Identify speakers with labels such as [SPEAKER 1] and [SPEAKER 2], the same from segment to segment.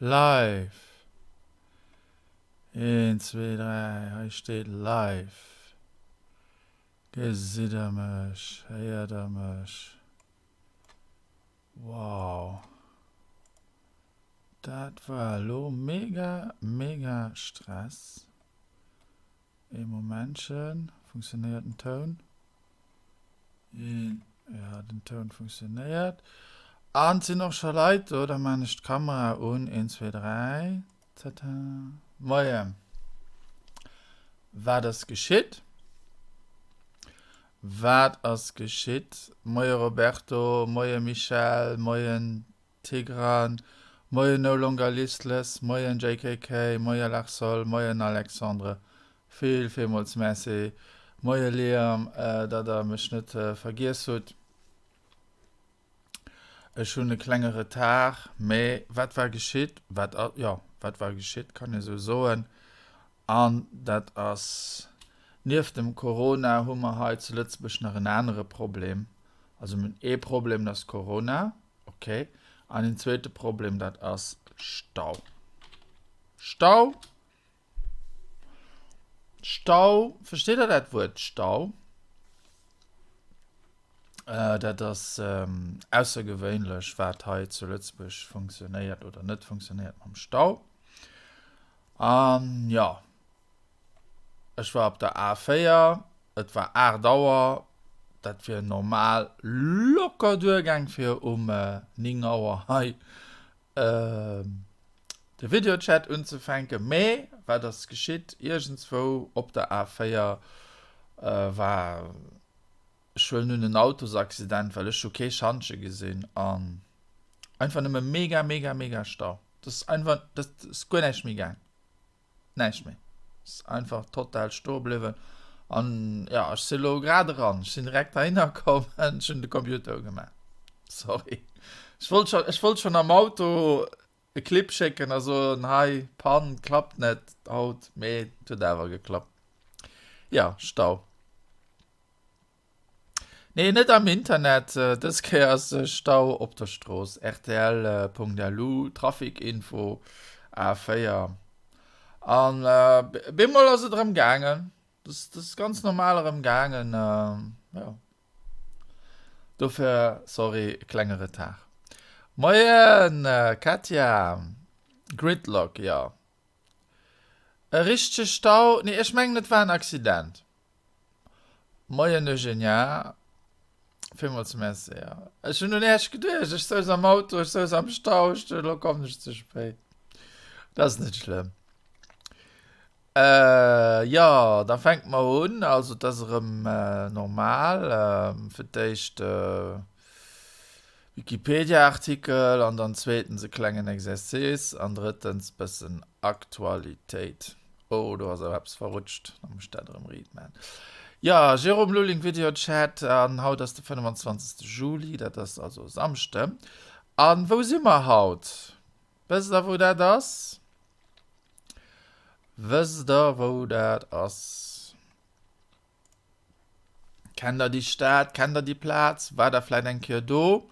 [SPEAKER 1] Live! Een, zwee, dräi, hei steet live. Gesitt der mech? Héiert der mech? Wow! Dat war elo mega, mega Stress. Ee Momentchen, funktionéiert den Toun? Ja, den Toun funktionéiert. An et sinn och scho Leit do, da maan ech d'Kamera un. 1, 2, 3, tata. Moien. Wat ass geschitt? Wat ass geschitt? Moie Roberto, moie Michèle, moien Tigran, Moien No Longer Listless, Moien JKK, Moie Larsol, Moien Alexandre, vill villmools Merci, Moie Liam, datt der mech net vergiess hutt. Ech hunn e klenge Retard, mee wat war geschitt? Wat, jo, wat war geschitt, kann ee sou soen. An dat ass, nieft dem Corona hu mer hei zu Lëtzebuerg nach en anere Problem. Also mir hunn ee Problem, dat ass Corona. Ok, an den zweete Problem, dat ass Stau. Stau, Stau, versteet der dat Wuert Stau? Äh, dat ass ähm, aussergewéinlech, wat hei zu Lëtzebuerg funktionéiert oder net funktionéiert mam Stau. An ja, Ech war op der A4, et war 8 Auer, dat wier normal locker duergaang fir um 9 Auer hei de Videochat unzefänken. Mee wat ass geschitt? Iergendswou op der A4 war, ech huelen un, en Autosaccident, well ech hu kee Schantje gesinn an einfach nëmme mega, mega, mega Stau. Dat ass einfach, dat ass guer näischt méi gaang. Näischt méi. Ass einfach total stoe bliwwen. An ja, ech si lo grad eran. Ech sinn direkt heihinner komm an ech hunn de Computer ugemaach. Sorry. Ech wollt schon, ech wollt schon am Auto e Clip schécken a soen, hei, Pann, klappt net haut, mee et huet awer geklappt. Ja, Stau. Nee, net am Internet. Dës Kéier ass e Stau op der Strooss. Rtl.lu, Trafikinfo, A4. An bemol ass et erëm gaangen. Dat ass ganz normal erëm gaangen. Jo. Dofir, sorry, e klenge Retard. Moien, Katja. Gridlock, jo. E richtege Stau? Nee, ech mengen et war en Accident. Moien Eugenia, villmools Merci. Jo, ech hunn un Äech geduecht, ech souz am Auto, ech souz am Stau, ech duecht elo kommen ech ze spéit. Dat ass net schlëmm. Jo, da fänke mer un. Also et ass erëm normal, fir d'éischt Wikipedia-Artikel an dann zweetens e klengen Exercice an drëttens bëssen Aktualitéit. Oh, do ass awer eppes verrutscht. Da muss ech dat erëm riit man. Jo, Jérôme Lulling Videochat an haut ass de 25. Juli, dat ass also e Samschde. An wou si mer haut? Wësst der wou dat ass? Wësst der wou dat ass? Kennt der déi Stad? Kennt der déi Plaz? War der vläit eng Kéier do?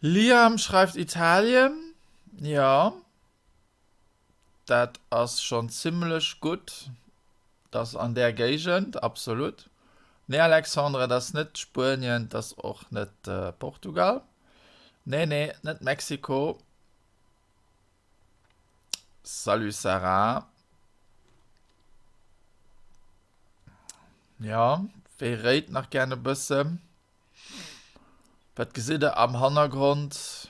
[SPEAKER 1] Liam schreift Italien. Jo, dat ass schonn zimmlech gutt. Dat ass an där Géigend, absolut. Nee Alexandre, dat ass net Spuenien, dat ass och net Portugal. Nee, nee, net Mexiko. Salut Sarah. Ja, wee réit nach gern e bëssen? Wat gesitt der am Hannergrond?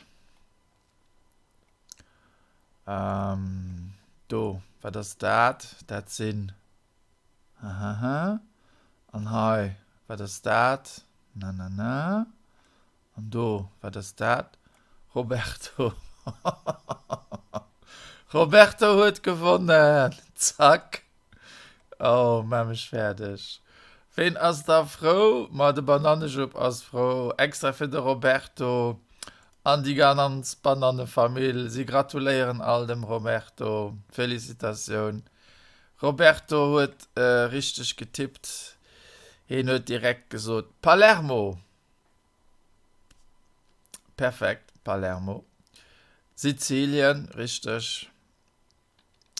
[SPEAKER 1] Ähm, do, wat ass dat? Dat sinn. Hahaha. An hei, wat ass dat? Na na na. An do, wat ass dat? Roberto! Roberto huet gewonnen! Zack! Oh, maach mech fäerdeg. Ween ass da frou? Ma de Banannejupp ass frou. Extra fir de Roberto an déi ganz Banannefamill. Si gratuléieren all dem Roberto. Felicitatioun. Roberto huet richteg getippt. Hien huet direkt gesot, Palermo! Perfekt, Palermo. Sizilien, richteg.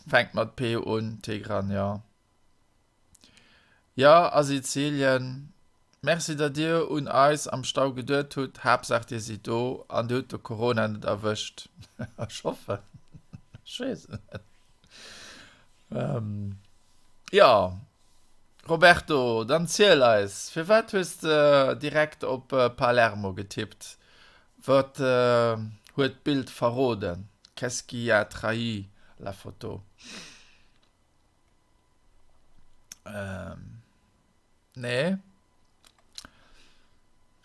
[SPEAKER 1] Fänkt mat P un, Tigran, jo. Jo, a Sizilien. Merci, datt Dir un eis am Stau geduet hutt. Haaptsaach Dir sidd do an Dir hutt de Corona net erwëscht. Ech hoffen. Ech weess et net. Jo, Roberto, dann ziel eis, firwat hues de direkt op Palermo getippt? Wat huet d'Bild verroden? Qu'est-ce qui a trahi la photo? Nee.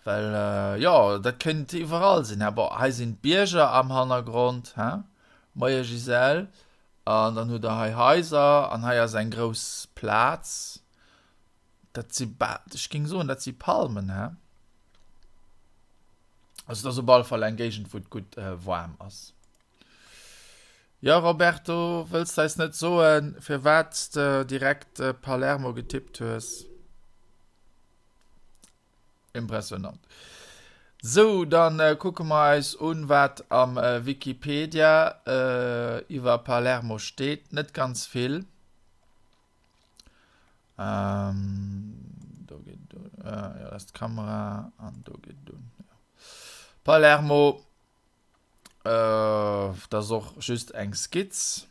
[SPEAKER 1] Well jo, dat kéint iwwerall sinn. Bon, hei sinn d'Bierger am Hannergrond, he? Moie Gisèle. An dann hutt der hei Haiser an hei ass eng grouss Plaz. Dat si ba, ech géing soen, dat si Palmen, he? Also et ass op alle Fall eng Géigend, wou et gutt waarm ass. Jo Roberto, wëlls de eis net soen, firwat s de direkt Palermo getippt hues? Impressionant. Sou, dann kucke mer eis un, wat am Wikipedia iwwer Palermo steet. Net ganz vill. Do geet et un. Jo, dat ass d'Kamera an do geet et un. Palermo. Dat ass och just eng Skizz.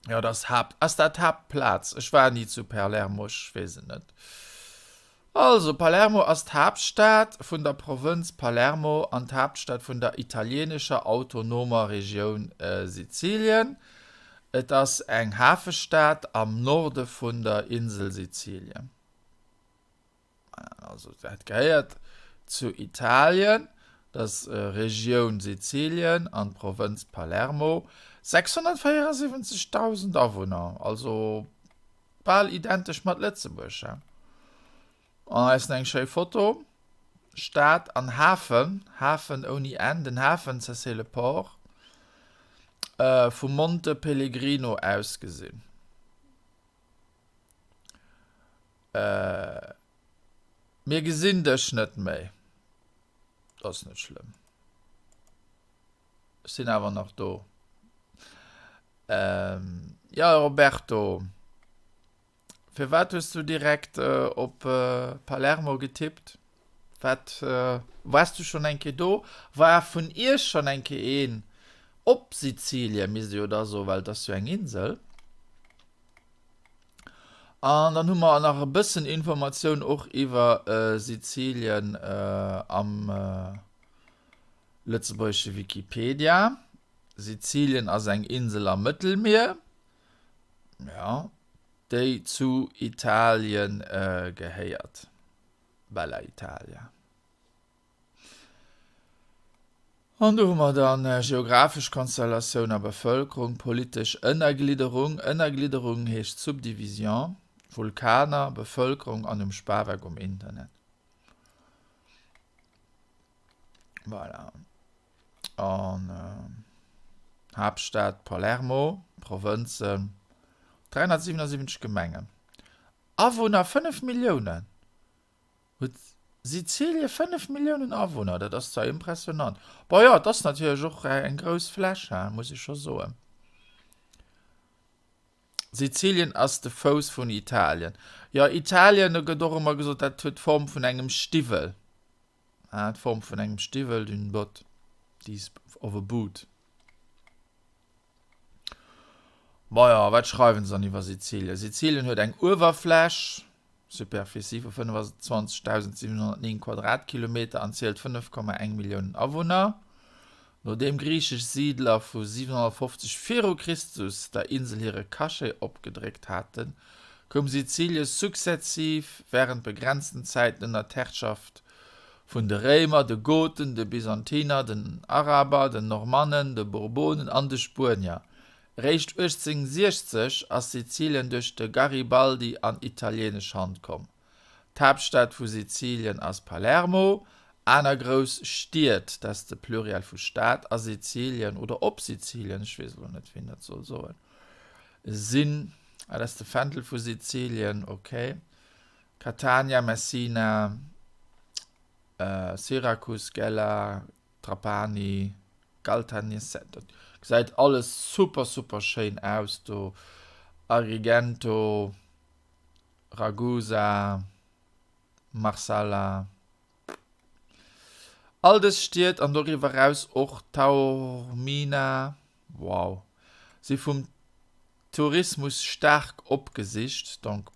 [SPEAKER 1] Jo, dat ass Haapt, ass dat d'Haaptplaz? Ech war ni zu Palermo, ech weess et net. Also, Palermo ass d'Haaptstad vun der Provënz Palermo an d'Haaptstad vun der italieenescher autonomer Regioun Sizilien. Et ass eng Hafestad am Norde vun der Insel Sizilien. Also dat gehéiert zu Italien, dat ass Regioun Sizilien an d'Provënz Palermo. 674.000 Awunner, also bal identesch mat Lëtzebuerg. He? An hei ass eng schéi Foto. Stad an Hafen, Hafen ouni N, den Hafen, ça c'est le port, äh, vum Monte Pellegrino aus gesinn. Äh, mir gesinn dech net méi. Dat ass net schlëmm. Ech sinn awer nach do. Ähm, ja, Roberto, firwat hues du direkt äh, op äh, Palermo getippt? Wat, äh, waars du schonn eng Kéier do? War vun iech schonn eng Kéier een op Sizilien, misst ee jo da soen, well et ass jo eng Insel. An dann hu mer nach e bëssen Informatioun och iwwer Sizilien am lëtzebuergesche Wikipedia. Sizilien ass eng Insel am Mëttelmier, jo, déi zu Italien gehéiert. Bella Italia. An do hu mer dann geographesch Konstellatioun a Bevëlkerung, politesch Ënnerglidderung, Ënnerglidderung heescht Subdivision, Vulkaner, Bevëlkerung an um Spaweck um Internet. Voilà. An Haaptstad Palermo, Provënzen, 377 Gemengen, Awunner 5 Milliounen. Huet Sizilie 5 Milliounen Awunner? Dat ass zwar impressionant. Bon jo, et ass natierlech och eng grouss Fläch, hein, muss ech scho soen. Sizilien ass de Fouss vun Italien. Jo, Italien, do gëtt och ëmmer gesot, dat huet d'Form vun engem Stiwwel. Hein, d'Form vun engem Stiwwel, d'une botte, of a boot. Maja, wat schreiwen se dann iwwer Sizilien? Sizilien huet eng Uewerfläch, Superficie, vu 25.709 Quadratkilometer an zielt 5,1 Milliounen Awunner. Nodeem griichesch Siidler vu 750 viru Christus der Insel hire Cachet opgedréckt haten, koum Sizilie sukzessiv wärend begrenzten Zäiten ënner d'Herrschaft Vun de Réimer, de Goten, de Byzantiner, den Araber, den Normannen, de Bourbonen an de Spuenier. Eréischt 1860 ass Sizilien duerch de Garibaldi an italieenesch Hand komm. D'Haaptstad vu Sizilien ass Palermo. Aner grouss Stied, dat ass de Pluriel vu Stad, a Sizilien oder op Sizilien, ech weess elo net wéi een dat soll soen, sinn, ah dat ass de Fändel vu Sizilien, ok. Catania, Messina, Syrakus, Gela, Trapani. Caltanissetta. Dat gesäit alles super super schéin aus do. Agrigento, Ragusa, Marsala. All dës Stied an doriwwer eraus och Taormina, wow, si vum Tourismus staark opgesicht, donc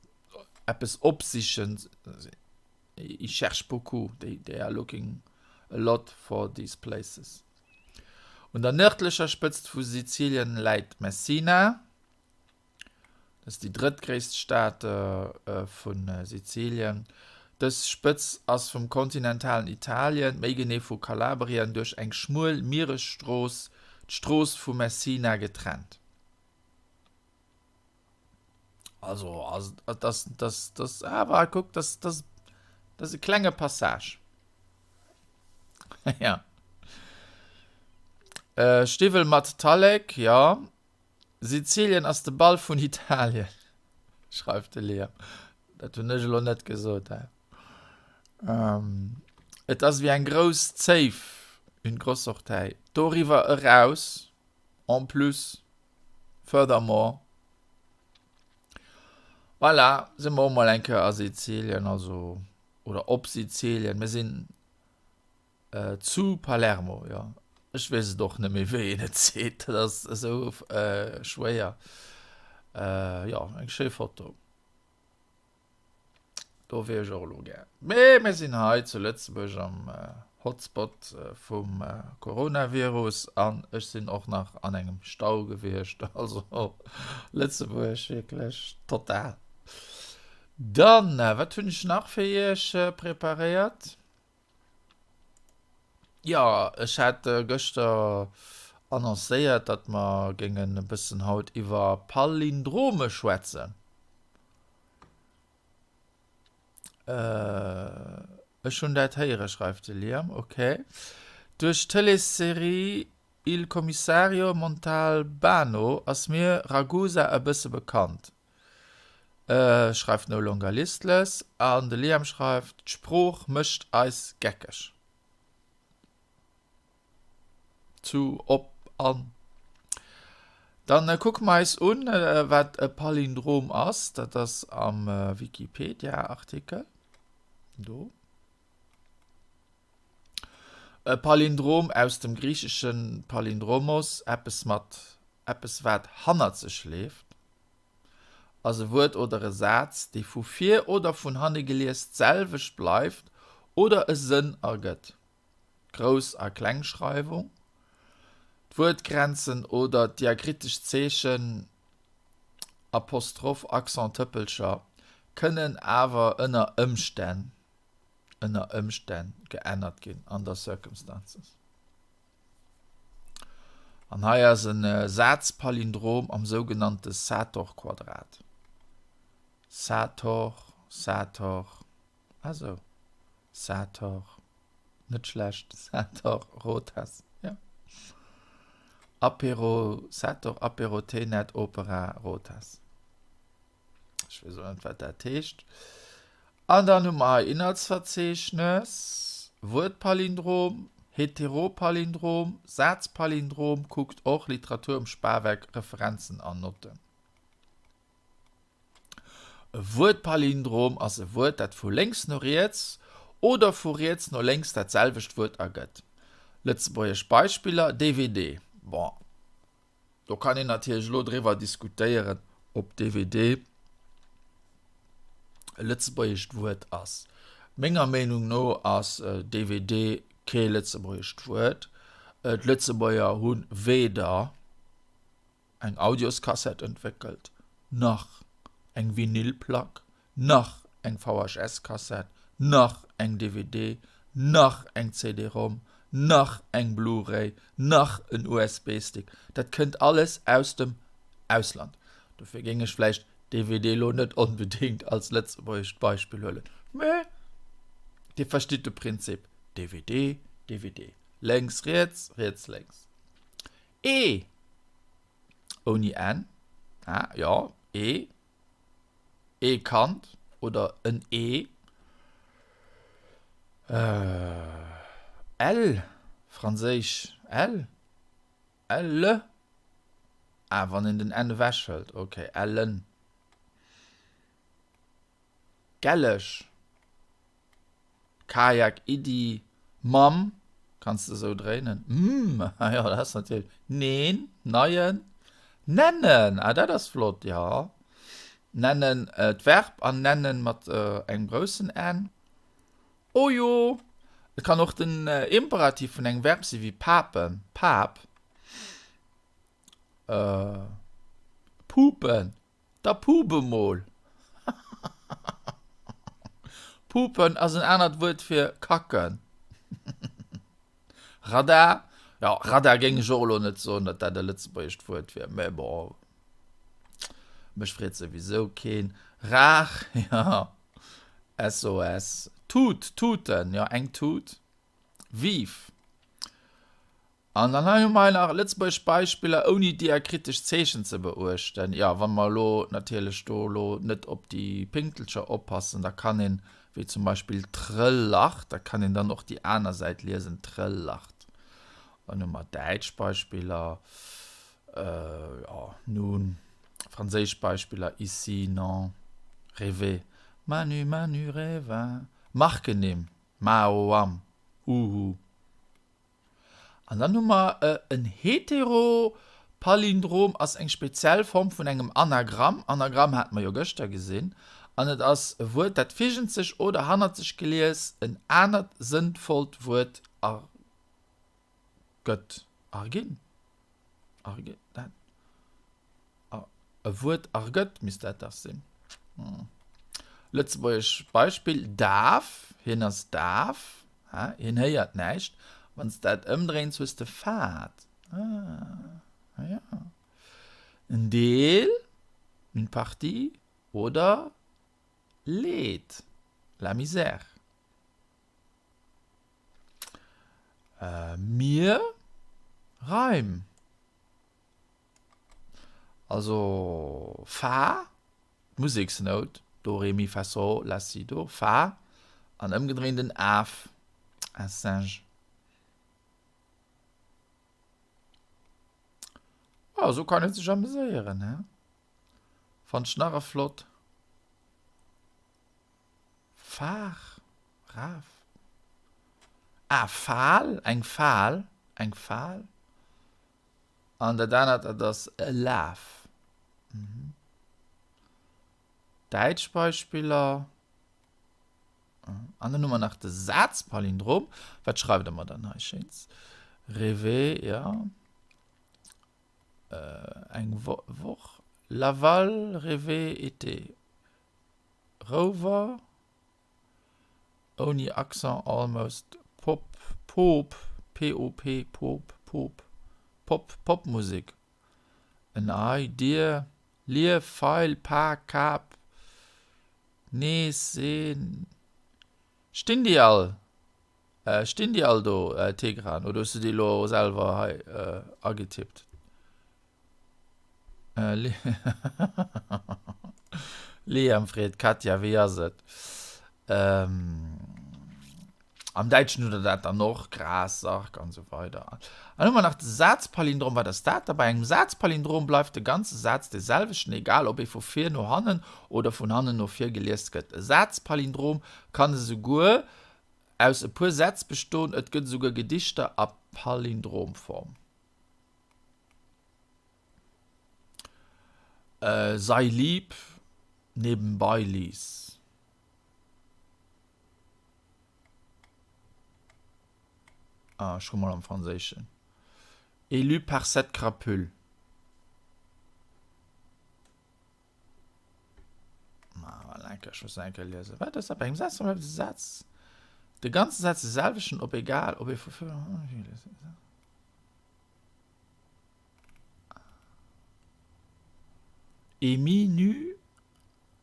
[SPEAKER 1] eppes opsichen, ils cherchent beaucoup, they, they are looking a lot for these places. Un der nërdlecher Spëtzt vu Sizilien läit Messina. Dat ass déi drëttgréisst Stad vu Sizilien. Dës Spëtz ass vum kontinentalen Italien, méi genee vu Kalabrien, duerch eng schmuel Mieresstrooss, d'Strooss vu Messina, getrennt. Also ass dat dat dat awer kuck dat dat dat ass e klenge Passage. Ja. Stiwwel mat Tallek, jo. Sizilien ass de Ball vun Italien, schreift de Liam. Dat hunn ech elo net gesot, hä? Et ass ewéi eng grouss Zéif, une grosse orteil. Doriwwer eraus, en plus, furthermore. Voilà, si mer och mol eng Kéier a Sizilien, also, oder op Sizilien. Mir sinn Zu Palermo, jo. Ech weess et och net méi, wéi een et seet. Dat ass esou schwéier. Jo, eng schéi Foto. Do wier ech och elo gär. Mee mir sinn hei zu Lëtzebuerg am Hotspot vum Coronavirus an ech sinn och nach an engem Stau gewiescht. Also Lëtzebuerg wierklech total. Dann, wat hunn ech nach fir iech preparéiert? Jo, ech hat gëschter annoncéiert, datt mer géingen e bëssen haut iwwer Palindrome schwätzen. Ech hunn dat héieren, schreift de Liam. Ok. Duerch d'Tëleesserie Il Commissario Montalbano ass mir Ragusa e bësse bekannt. Schreift No Longer Listless an de Liam schreift, D'Sprooch mécht eis geckeg. Zu, op, an. Dann kucke mer eis un, wat e Palindrom ass. Dat ass am Wikipedia-Artikel do. E Palindrom, aus dem Griicheschen palindromos, eppes mat, eppes wat hannerzeg leeft, ass e Wuert oder e Saz, dee vu vir oder vun hanne gelies d'selwecht bleift oder e Sënn ergëtt. Grouss a Klengschreiwung, d'Wuertgrenzen oder d'diakritesch Zeechen, Apostroph, Accent, Tëppelcher, kënnen awer ënner Ëmstänn ënner Ëmstänn geännert ginn, under circumstances. An hei ass e Sazpalindrom am sougenannte Sator-Quadrat. Sator, Sator, ah sou, Sator, net schlecht, Sator, Rotas, jo. Apéro, Sator, Apéro, Tenet, Opera, Rotas. Ech weess och net, wat dat heescht. An dann hu mer hei Inhaltsverzeechnes, Wuertpalindrom, Heteropalindrom, Sazpalindrom, kuckt och Literatur um Spaweck, Referenzen an Notten. E Wuertpalindrom ass e Wuert, dat vu lénks no riets oder vu riets no lénks dat selwecht Wuert ergëtt. Lëtzebuergesch Beispiller, DVD. Bon, Do kann een natierlech elo driwwer diskutéieren, ob DVD e lëtzebuergescht Wuert ass. Menger Meenung no ass DVD kee lëtzebuergescht Wuert. D'Lëtzebuerger hu weder eng Audioskassett entwéckelt, nach eng Vinylplack, nach eng VHS-Kassett, nach eng DVD, nach eng CD-Rom, nach eng Blu-ray, nach en USB-Stick. Dat kënnt alles aus dem Ausland. Dofir géing ech vläicht DVD elo net onbedéngt als lëtzebuergescht Beispill huelen. Mä Dir verstitt de Prinzip, DVD, DVD, lénks, riets, riets, lénks. E ouni N, ah jo, E. Ee Kand oder en Ee. L, franséisch L. Elle? Ah, wann een den N ewechhëlt, ok, Ellen. Gelleg, Kajak, Iddi, Mamm, kanns de esou dréinen, mm, ah jo, dat ass natierlech, neen, neien, nennen, ah dat ass flott, jo, nennen, d'Verb an nennen mat engem groussen N, oh jo, et kann och den Imperativ vun engem Verb si wéi papen, pap, pupen. Da pup emol! Pupen ass en anert Wuert fir kacken. Radar, jo, Radar géing ech och elo net soen, datt dat e lëtzebuergescht Wuert wier, mä bon, mech freet souwisou keen. Rar, jo, SOS. Tut, Tuten, jo, eng Tut. Vive! An dann hei hu mer hei nach lëtzebuergesch Beispiller ouni diakritesch Zeechen ze beuechten. Jo, wa mer elo natierlech do elo net op déi Pénktelcher oppassen, da kann een, wéi zum Beispill Trëllacht, da kann een dann och déi aner Säit liesen, Trëllacht. Dann hu mer däitsch Beispiller, jo, nun, franséisch Beispiller, ici, non, rêver, Manu, Manu rêva, Markennimm, Maoam, uhu. An dann hu mer en Heteropalindrom ass eng speziell Form vun engem Anagramm. Anagramm hate mer jo gëschter gesinn. An et ass e Wuert, dat virgenzeg oder hannerzeg gelies en anert sënnvollt Wuert ergëtt. Erginn? Erginn? Dat. E Wuert ergëtt, misst dat dach sinn. Lëtzebuergesch Beispill, Daf, hien ass daf, hien héiert näischt. Wann s de dat ëmdréins, hues de fad. Ah, ja. En Deel, une partie, oder Leed, la misère. Mir, Reim. Also Fa, d'Museksnout, Do, Re, Mi, Fa, Sol, La, Si, Do, Fa, an ëmgedréint en Af, un singe. Jo, esou kann ee sech ameséieren, he? Fannt ech nach e flott. Far, Raf, ah, Fal, eng Fal, eng Fal. An dat anert, dat ass e Laf. Däitsch Beispiller. An dann hu mer nach de Sazpalindrom. Wat schreift Der mer dann hei Schéins? Rêver, ja. Eng Woch. Laval, rêver, été. Rover. Ouni Accent almost Pop Pop P-O-P Pop Pop Pop Popmusek en Ei Dier Lier Feil Pak Kap Nees Seen Stinn déi all Stinn déi all do Tigran oder hues du déi elo selwer hei agetippt? Liam freet d'Katja, wéi ass et? Am Däitschen hutt der dat dann och, Gras, Sarg an esou weider. An hu mer nach de Sazpalindrom. Wat ass dat da? Bei engem Sazpalindrom bleift de ganze Saz dee selwechten, egal ob ee vu vir no hannen oder vun hannen no vir gelies gëtt. E Sazpalindrom kann esouguer aus e puer Sätz bestoen, et gëtt esouguer Gedichter a Palindromform. Sei lieb, nebenbei lies. Ah, ech hu mol am Franséischen. Élu par cette crapule. Ech muss enke liesen. Wat ass dat bei engem Saz? De Saz, de ganze Saz de selwechten, ob egal, ob ee vu Emi nu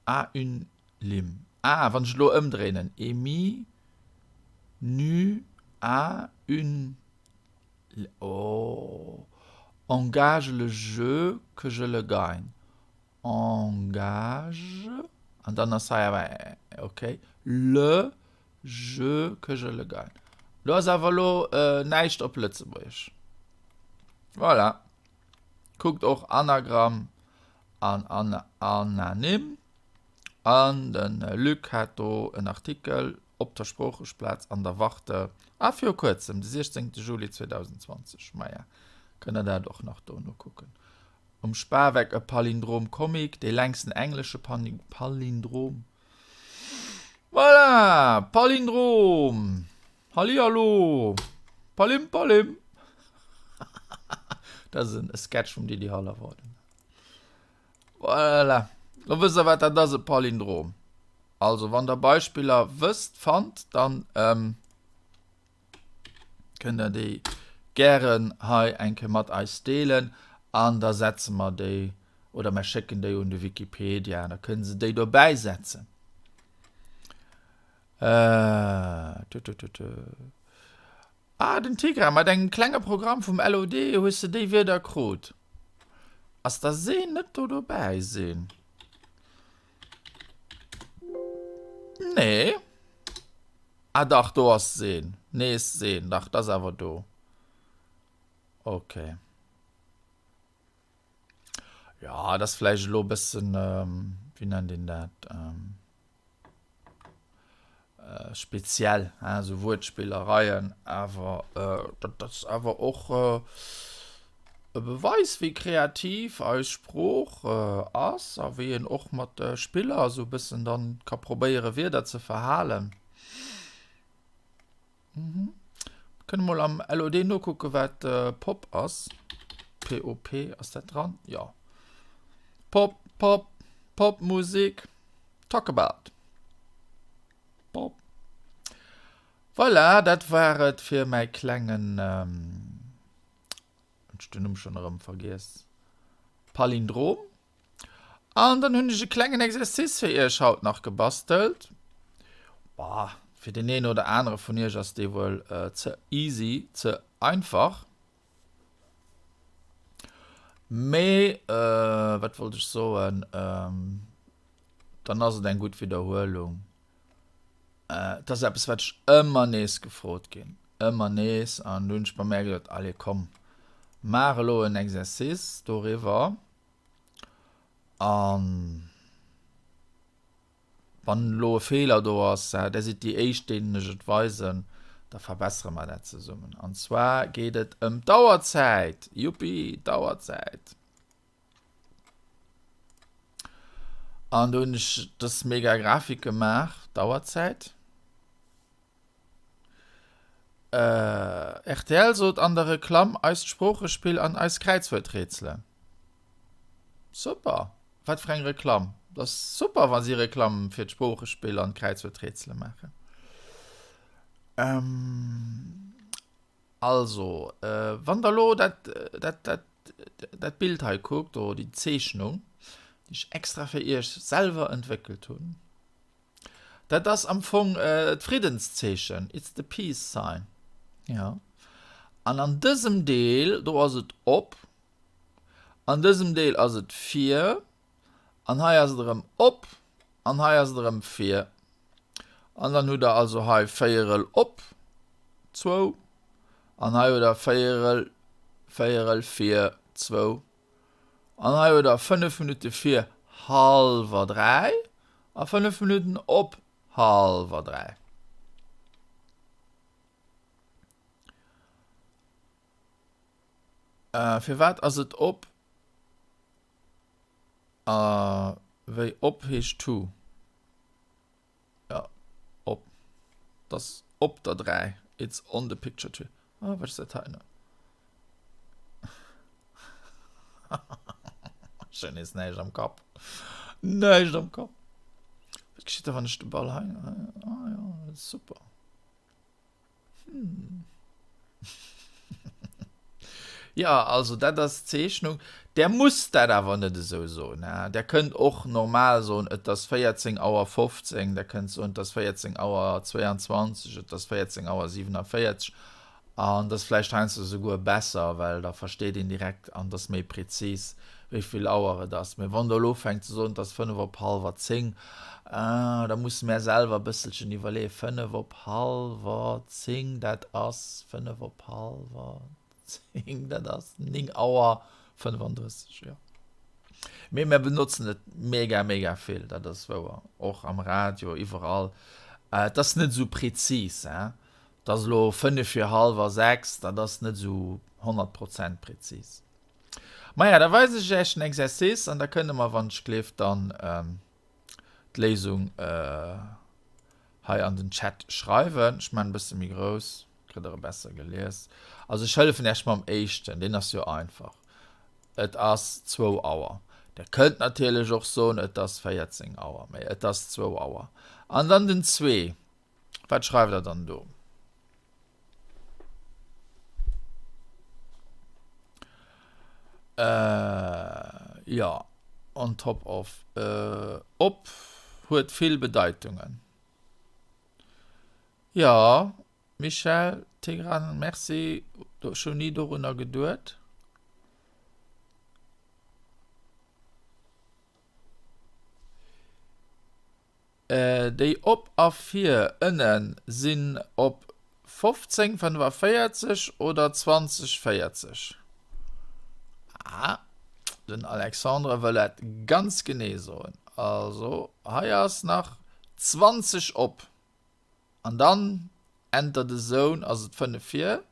[SPEAKER 1] a une lim. Ah, wann ech elo ëmdréinen. Emi nu a une Oh. Engage le jeu que je le gagne. Engage, an dann ass hei awer, ok, le jeu que je le gagne. Do ass awer elo näischt op Lëtzebuergesch. Voilà. Kuckt och Anagramm an Ananym. An de Luc hat do en Artikel op der Sproochesplaz an der Warte, ah, viru kuerzem, de 16 Juli 2020, maja, kënnt der dat och nach do nokucken. Um Spaweck e Palindrom Comic, dee längsten englesche Palindrom. Voilà! Palindrom! Hallihallo! Palim palim! Dat ass e Sketch vum Didi Hallervorden. Voilà! Lo wësst der, wat dat ass, e Palindrom. Also, wann der Beispiller wësst, fannt, dann kënnt der déi gären hei eng Kéier mat eis deelen an da setze mer déi oder mer schécken déi un de Wikipedia an da kënne se déi dobäi setzen. Äh, tü, tü, tü, tü. Ah, den Tigra, mat engem klenge Programm vum LOD hues de déi Wierder krut. Ass da Seen net do dobäi? Seen? Nee. Ah dach, do ass Seen. Nees Seen. Dach, dat ass awer do. Okay. Ja, dat ass vläicht elo e bëssen, wéi nennt een dat? Speziell, hein, esou Wuertspillereien, awer dat ass awer och e Beweis, wéi kreativ eis Sprooch ass a wéi een och mat Spiller esou e bëssen dann ka probéiere Wierder ze verhalen. Mhm. Kënne mol am LOD nokucke wat Pop ass. POP, ass dat dran? Jo. Pop, Pop, Popmusik. Talk about. Pop. Voilà, dat war et fir mäi klengen, hunn ech den Numm schonn erëm vergiess, Palindrom. An dann hunn ech e klengen Exercice fir iech haut nach gebastelt. Boah, fir den een oder anere vun iech ass dee wuel ze easy, ze einfach. Mee wat wollt ech soen, dann ass et eng gutt Widderhuelung. Et ass eppes wat ech ëmmer nees gefrot ginn, ëmmer nees an du hunn ech bei mär geduet, allez komm, maach elo en Exercice doriwwer an wann elo e Feeler do ass, där sidd déi éischt deenen ech et weisen, da verbessere mer dat zesummen. An zwar geet et ëm d'Auerzäit, juppi, d'Auerzäit. An do hunn ech dës mega Grafik gemaach, Dauerzäit. Äh, rtl sot an der Reklamm eist Sproochespill an eis Kräizwuerträtsele. Super! Wat fir eng Reklamm? Dat ass super, wa si Reklamm fir d'Sproochespill an d'Kräizwuerträtsele maachen. Ähm. Also, wann der elo dat, dat, dat, dat Bild hei kuckt, do déi Zeechnung, déi ech extra fir iech selwer entwéckelt hunn, dat ass am Fong d'Friddenszeechen, it's the peace sign, jo. An an dësem Deel do ass et op, an dësem Deel ass et vir, an hei ass et erëm op, an hei ass et erëm vir. An dann hutt der also hei véierel op zwou an hei hutt der véierel, véierel vir zwou an hei hutt der fënnef Minutte vir hallwer 3 a fënnef Minutten op hallwer 3. Firwat ass et op a wéi op heescht to? Ja, op. Das op der 3. It's on the picture tree. Ah, wat ass dat hei? Ech hunn nees näischt am Kapp. Näischt am Kapp. Wat geschitt da, wann ech de Ball hei. Ah ja, super. Hm. Ja, also dat ass d'Zeechnung. Der musst dat awer net esou soen. Der kënnt och normal soen, et ass 14 Auer 15, der kënnt soen, et ass 14 Auer 22, et ass 14 Auer 47. An dat ass vläicht heiansdo souguer besser, well da versteet een direkt an et ass méi prezis, wéi vill Auer et ass. Mee wann Der elo ufänkt ze soen, et ass fënnef op hallwer zéng, da musse mär selwer e bësselchen iwwerleeën, fënnef op hallwer zéng, dat ass fënnef op hallwer zéng, dat ass néng Auer. 35, jo. Mee mir benotzen et mega, mega vill, dat ass wouer. Och am Radio, iwwerall. Et ass net esou prezis, hein. Et ass elo fënnef vir hallwer 6, dat ass net esou 100 Prozent prezis. Maja, da weisen ech Iech den Exercice an da kënne mer, wann ech gleef, dann d'Léisung hei an den Chat schreiwen. Ech maachen e bësse méi grouss, kritt der e besser gelies. Also ech hëllefen Iech mam éischten, deen ass jo einfach. Et ass zwou Auer. Der kënnt natierlech och soen, et ass 14 Auer, mee et ass zwou Auer. An dann den zwee. Wat schreift der dann do? Äh, jo, on top of. Äh, op huet vill Bedeitungen. Jo, Michèle, Tigran, merci, ech hunn ni dorunner geduet. Déi op a vir ënne sinn op 15, 45 oder 20, 40. Ah, den Alexandre wëll et ganz genee soen. Also, hei ass nach 20 op. An dann enter the zone ass et 5 vir.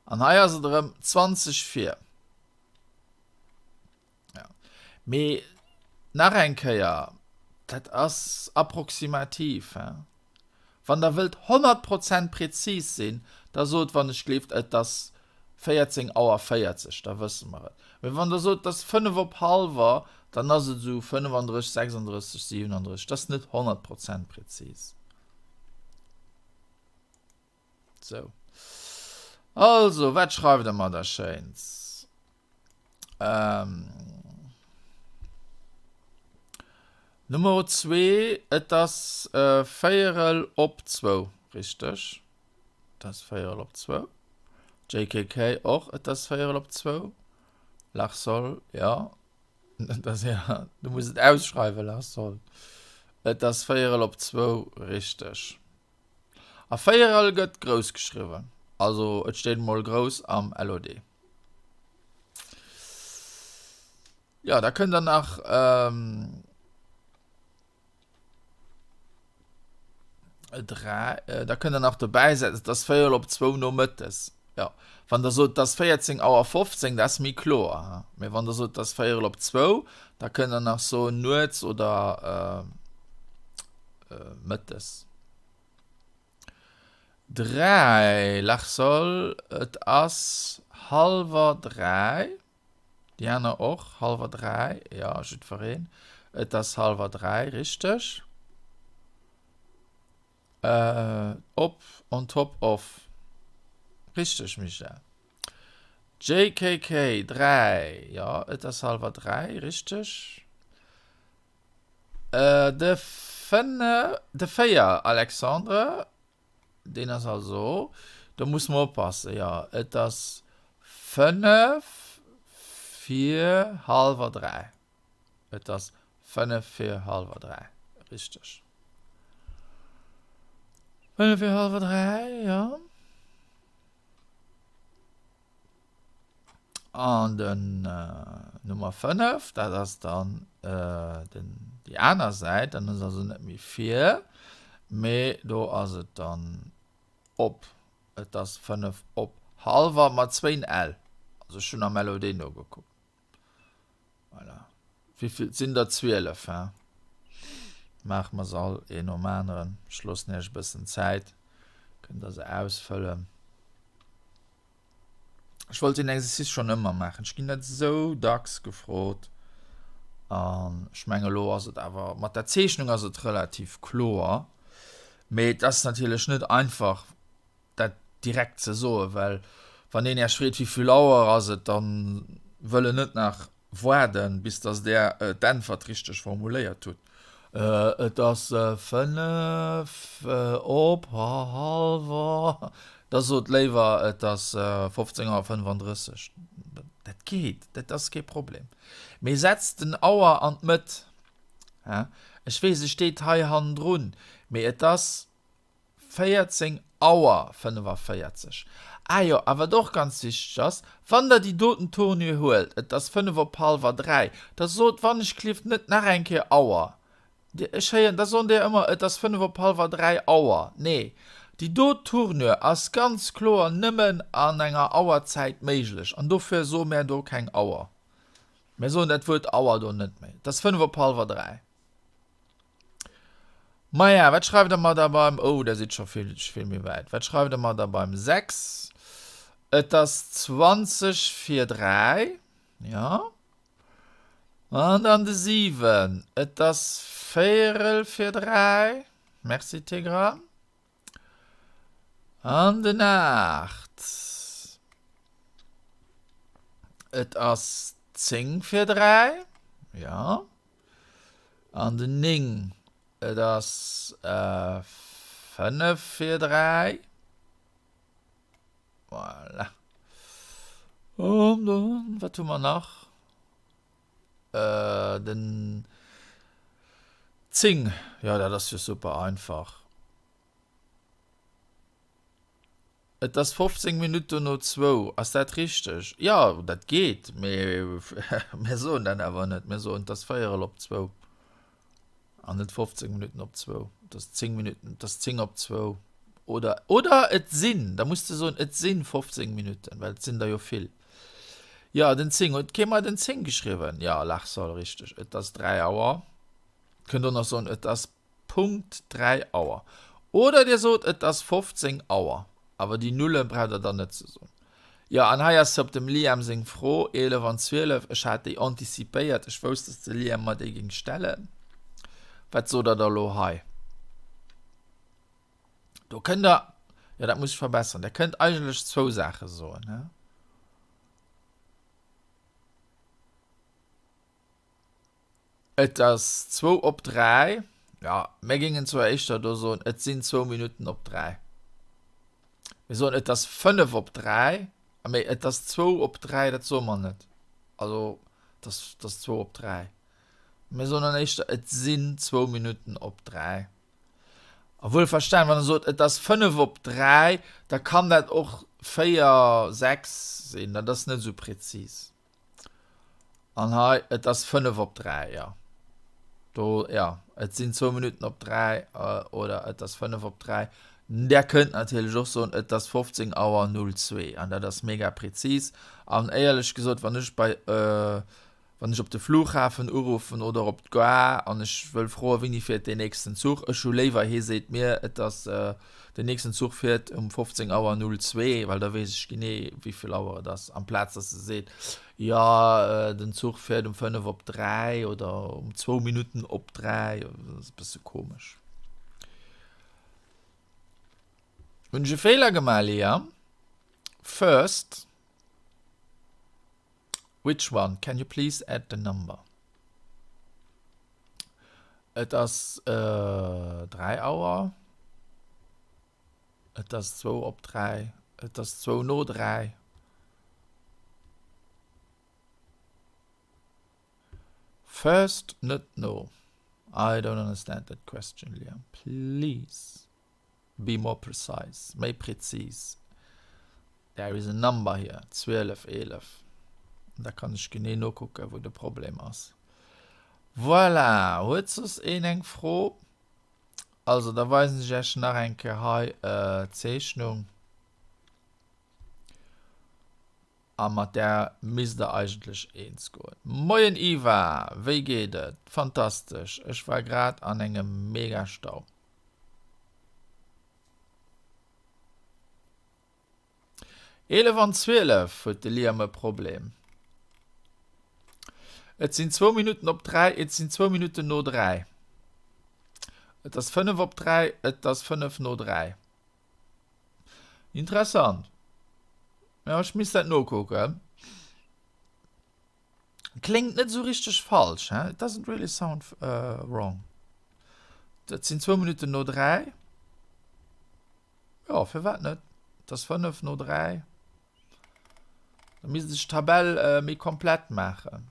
[SPEAKER 1] An hei ass et erëm 20 vir. Ja. Mee nach eng Kéier, dat ass approximativ. Hein? Wann der wëllt 100 Prozent prezis sinn, da sot wann ech gleeft, et ass 14 Auer 40, da wësse mer et. Mee wann der sot, et ass 5 op hallwer, dann ass et esou 35, 36, 37, dat ass net 100 Prozent prezis. Sou. Also, wat schreift der mer da Schéins? Ähm. Nummer zwee, et ass äh, véierel op zwou, richteg. Et ass véierel op zwou. JKK och, et ass véierel op zwou. Larsol, ja. Et ass ja, du muss et ausschreiwen, Larsol. Et ass véierel op zwou, richteg. A Véierel gëtt grouss geschriwwen, also et steet mol grouss am LOD. Jo, da kënnt der nach ähm, 3, äh, da kënnt der nach dobäi setzen, et ass véierel op zwou nomëttes. Jo, wann der sot, et ass 14 Auer 15, dat ass méi kloer. Hein? Mee wann der sot, et ass véierel op zwou, da kënnt der nach soen nuets oder äh, Mëttes. 3, Larsol, et ass hallwer 3. Déi aner och, hallwer 3, jo, jiddwereen. Et ass hallwer 3, richteg. Op, on top of. Richteg, Michèle. JKK, 3, jo, et ass hallwer 3, richteg. De 5, de 4, Alexandre, deen ass also, do musse mer oppassen, jo, et ass 5 vir hallwer 3. Et ass 5 vir hallwer 3, richteg. 5 vir hallwer 3, jo. An den Nummer 5, dat ass dann den, déi aner Säit, dann ass also net méi vir, mee do ass et dann op. Et ass 5 op hallwer mat zwéin L. Also ech hunn am LOD nogekuckt. Voilà. Wéivill sinn der? 12, hein? Maache mer se all een nom aneren. Ech loossen iech e bëssen Zäit, kënnt der se ausfëllen. Ech wollt deen Exercice schonn ëmmer maachen. Ech ginn dat esou dacks gefrot. An ech mengen, elo ass et awer, mat der Zeechnung ass et relativ kloer. Mee et ass natierlech net einfach, dat direkt ze soen, well wann een Iech freet, wéi vill Auer ass et, da wëll en net nach waarden, bis datt Der d'Äntwert richteg formuléiert hutt. Et ass 5 op hallwer. Da sot léiwer, et ass 15 Auer 35. Dat geet, dat ass kee Problem. Mee setzt den Auer an d'Mëtt. Ech weess, e steet hei hannendrun, mee et ass 14 Auer 45. Ah jo, a wat och ganz wichteg ass, Wann Der déi doten Tournure huelt, et ass fënnef op hallwer 3, da sot wannechklift net nach eng Kéier Auer. Dir, ech héieren, da soen déi ëmmer, et ass fënnef op hallwer 3 Auer. Nee, déi do Tournure ass ganz kloer nëmmen an enger Auerzäit méiglech an dofir soe mär do keng Auer. Mär soen dat Wuert Auer do net méi. Et ass fënnef op hallwer 3. Maja, wat schreift Der mer da beim, oh, der sidd scho vill, vill méi wäit. Wat schreift Der mer da beim 6? Et ass 20 vir 3, jo. An dann de 7, et ass véierel vir 3. Merci, Tegra. An den 8, et ass 10 vir 3, jo. An den 9, et ass 5 vir 3. Voilà. An dann, wat hu mer nach? Den 10, jo dat ass jo super einfach. Et ass 15 Minutten no zwou. Ass dat richteg? Jo, dat geet, mee mir soen dat awer net. Mir soen, et ass véierel op zwou an net 15 Minutten op zwou. Et ass 10 Minutten, et ass 10 op zwou. Oder, oder et sinn, da muss de soen, et sinn 15 Minutten, well et sinn der jo vill. Jo, den 10, huet kee mer den 10 geschriwwen? Jo, Lachsol, richteg. Et ass 3 Auer. Kënnt och nach soen, et ass Punkt 3 Auer. Oder dir sot, et ass 15 Auer. Awer déi Nulle braucht der dann net ze soen. Jo, an hei ass op dem Liam seng Fro, 11 an 12, ech hat déi antizipéiert, ech wousst, dass de Liam mer déi géing stellen. Wat sot der da elo hei? Do kënnt der, jo, dat muss ech verbessern, der kënnt eigentlech zwou Saache soen, he? Et ass zwou op 3. Jo, mir géingen zwar éischter do soen, et sinn zwou Minutten op 3. Mir soen, et ass fënnef op 3, mee et ass zwou op 3, dat soe mer net. Also, et ass, et ass zwou op 3. Mir soen dann éischter, et sinn zwou Minutten op 3. A wuelverstan, wann e sot, et ass fënnef op 3, da kann dat och véier, sechs sinn, dat ass net esou prezis. An hei, et ass 5 op 3, jo. Do, jo, et sinn zwou Minutten op 3 oder et ass 5 op 3. Der kënnt natierlech och soen, et ass 15 Auer 02 an dat ass mega prezis. An éierlech gesot, wann ech bei, wann ech op de Flughafen uruffen oder op d'Gare an ech wëll froen, wéini fiert deen nächsten Zuch, ech hu léiwer, hie seet mir, et ass, Den nächsten Zuch fiert um 15 Auer 02, well da weess ech genee, wéi vill Auer et ass, amplaz dass e seet, jo, den Zuch fiert um 5 op 3 oder um zwou Minutten op 3. Dat ass e bësse komesch. Hunn ech e Feeler gemaach, Liam? First, which one? Can you please add the number? Et ass 3 Auer. Et ass zwou op 3. Et ass zwou no 3. First, net no. I don't understand that question, Liam. Please be more precise. Méi prezis. There is a number here, 12, 11. Da kann ech genee nokucken, wou de Problem ass. Voilà, huet soss een eng Fro? Also, da weisen ech Iech nach eng Kéier hei d'Zeechnung. A mat där misst der eigentlech eens goen. Moien Iva, wéi geet et? Fantastesch, ech war grad an engem mega Stau. 11 an 12 huet de Liam e Problem. Et sinn zwou Minutten op 3, et sinn zwou Minutten no 3. Et ass 5 op 3, et ass 5 no 3. Interessant. Ja, ech misst dat nokucken. Kléngt net esou richteg falsch, he? It doesn't really sound uh, wrong. Dat sinn zwou Minutten no 3. Jo, firwat net? Et ass 5 no 3. Da misst ech d'Tabell äh, méi komplett maachen.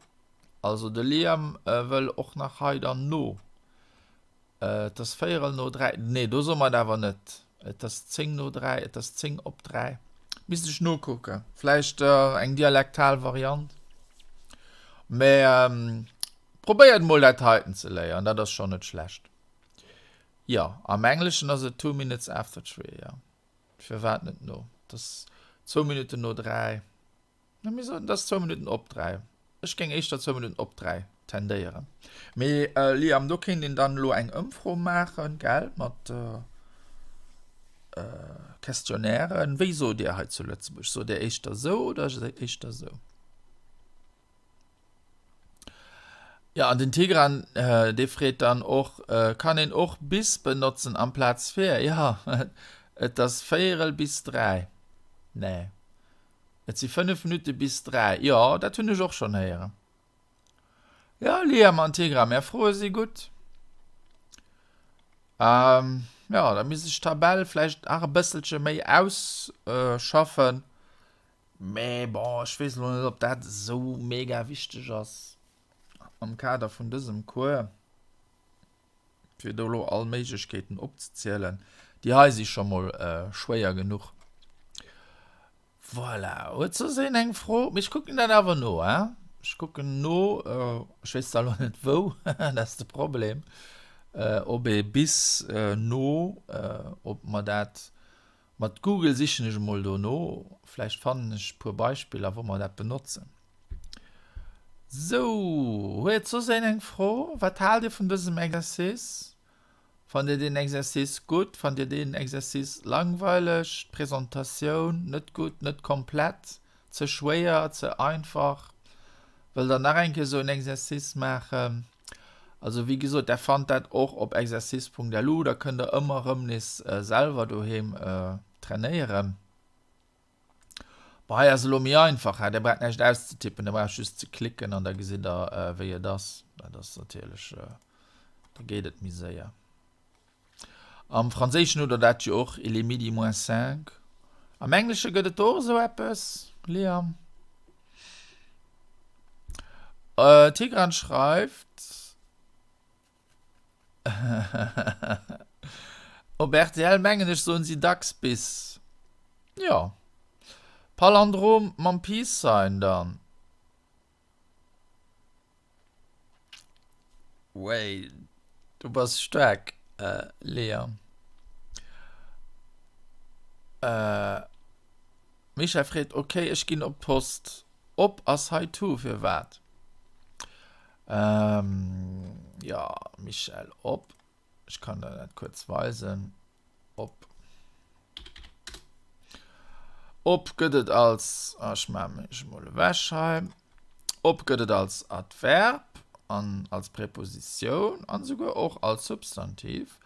[SPEAKER 1] Also de Liam äh, wëll och nach hei dann no. Äh, et ass véierel no 3. Nee, do soe mer et awer net. Et ass 10 no 3, et ass 10 op 3. Misst ech nokucken. Vläicht eng dialektal Variant. Mä probéiert emol dat heiten ze léieren, dat ass schonn net schlecht. Jo, am Engleschen ass et two minutes after three, jo. Firwat net no? Et ass zwou Minutten no dräi. Na, mir soen, et ass zwou Minutten op dräi. Ech géing éischter zwou Minutten op dräi tendéieren. Mee Liam, do kéint een dann elo eng Ëmfro maachen, gell, mat Questionnairen. Wéi sot Dir hei zu Lëtzebuerg? Sot Dir éischter esou oder éischter esou? Jo, an den Tigran, dee freet dann och, Kann een och bis benotzen amplaz fir? Jo, et ass véierel bis 3. Nee. Et si 5 Minutte bis 3. Jo, dat hunn ech och schonn héieren. Jo, Liam an Tigran, är Froe si gutt. Ähm, jo, da misst ech d'Tabell vläicht nach e bësselche méi ausschaffen. Mee bon, ech weess elo net, ob dat esou mega wichteg ass am Kader vun dësem Cours. Fir do elo all Méiglechkeeten opzezielen, déi hei si scho mol schwéier genuch. Voilà, huet soss een eng Fro? Mee ech kucken dat awer no, hein. Ech kucken no, ech weess zwar elo net wou, dat ass de Problem, ob ee bis no, ob mer dat, mat Google sichen ech emol do no, vläicht fannen ech e puer Beispiller, wou mer dat benotzen. Sou, huet soss een eng Fro? Wat haalt Dir vun dësem Exercice? Fannt Dir deen Exercice gutt? Fannt Dir deen Exercice langweileg? D'Presentatioun net gutt, net komplett, ze schwéier, ze einfach? Wëllt Der nach eng Kéier sou en Exercice maachen? Also wéi gesot, Der fannt dat och op exercice.lu, da kënnt Der ëmmer erëm nees selwer doheem trainéieren. Bon, hei ass elo méi einfach, he, der braucht näischt auszetippen, der braucht just ze klicken an da gesitt der, wéi et ass. Dat ass natierlech, da geet et méi séier. Am Franséischen hutt der dat jo och, il est midi moins cinq. Am Englesche gëtt et do och esou eppes, Liam? Tigran schreift. Op rtl mengen ech soen si dacks bis. Jo. Palindrom mam Peace Sign dann. Wéi, du bass staark, Liam. Michèle freet, Ok, ech ginn op d'Post. Op ass hei to, firwat? Ähm, ja, Michèle, op. Ech kann der dat kuerz weisen. Op. Op gëtt et als, ah, ech maache mech emol ewech hei. Op gëtt et als Adverb an als Prepositioun an esouguer och als Substantiv.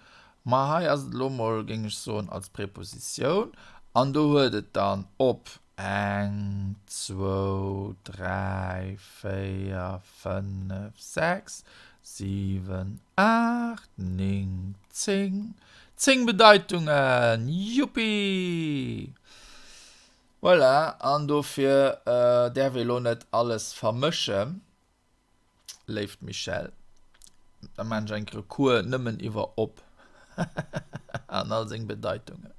[SPEAKER 1] Ma hei ass et elo mol, géing ech soen, als Prepositioun. An do huet et dann op Eng, zwou, dräi, véier, fënnef, sechs, siwen, aacht, néng, zéng. Zéng Bedeitungen! Juppi! Voilà, an dofir däerf ee lo net alles vermëschen. Léift Michèle, da maan ech eng Kéier e Cours nëmmen iwwer op an all seng Bedeitungen.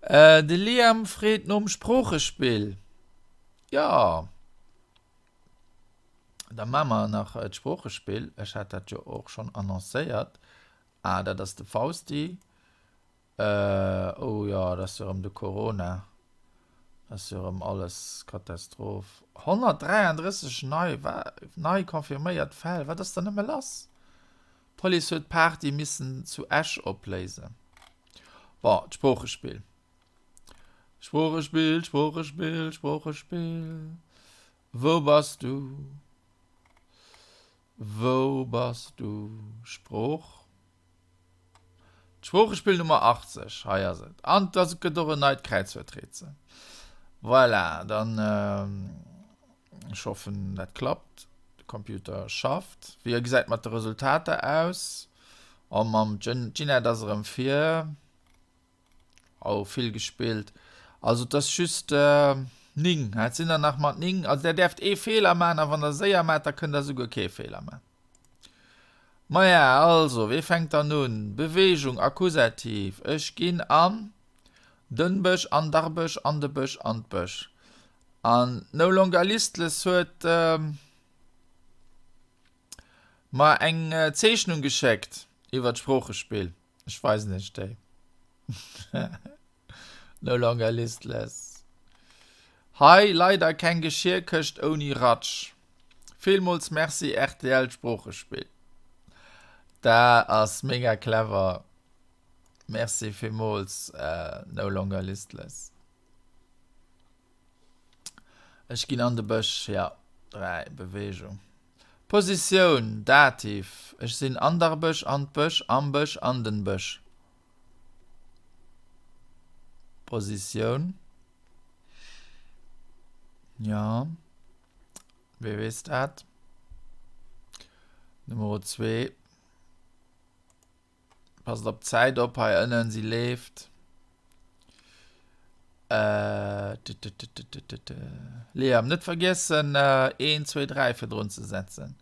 [SPEAKER 1] De Liam freet nom Sproochespill. Jo, da maa mer nach d'Sproochespill. Ech hat dat jo och schonn annoncéiert. Ah, dat ass de Fausti. Oh jo, et ass jo erëm de Corona. Ass jo erëm alles Katastroph. 133 nei, nei confirméiert Fäll, wat ass da nëmme lass? D'Police huet d'Party missen zu Esch opléisen. Bon, d'Sproochespill. Sproochespill, Sproochespill, Sproochespill. Wou bass du? Wou bass du? Sprooch. D'Sproochespill Nummer 80, hei ass et. An et ass, gëtt och en neit Kräizwuerträtsel. Voilà, dann, ech hoffen, dat klappt. De Computer schafft. Wéi gesäit mat de Resultater aus? Oh, mam Ginette ass erëm vir. Oh, vill gespillt. Also et ass just 9. Et sinn der nach mat 9. Also der däerft ee Feeler maachen a wann der séier maacht, da kënnt der souguer kee Feeler maachen. Maja, also, wee fänkt dann un? Beweegung, Akkusativ, Ech ginn an. Den Bësch, an dar Bësch, an de Bësch, an d'Bësch. An No Longer Listless huet mer eng Zeechnung geschéckt iwwer d'Sproochespill. Ech weisen iech déi. No longer listless. Hei leider keng Geschirrkëscht ouni Ratsch. Villmools Merci rtl Sproochespill. Da ass mega clever. Merci villmools No longer listless. Ech ginn an de Bësch, jo. 3, Bewegung. Positioun, Dativ, Ech sinn an der Bësch, an d'Bësch, am Bësch, an den Bësch. Positioun, Jo, wee weess dat? Nummer 2. Passt op d'Zäit op hei ënnen, si leeft. Äh, Liam, net vergiessen, 1, 2, 3 virdrun ze setzen.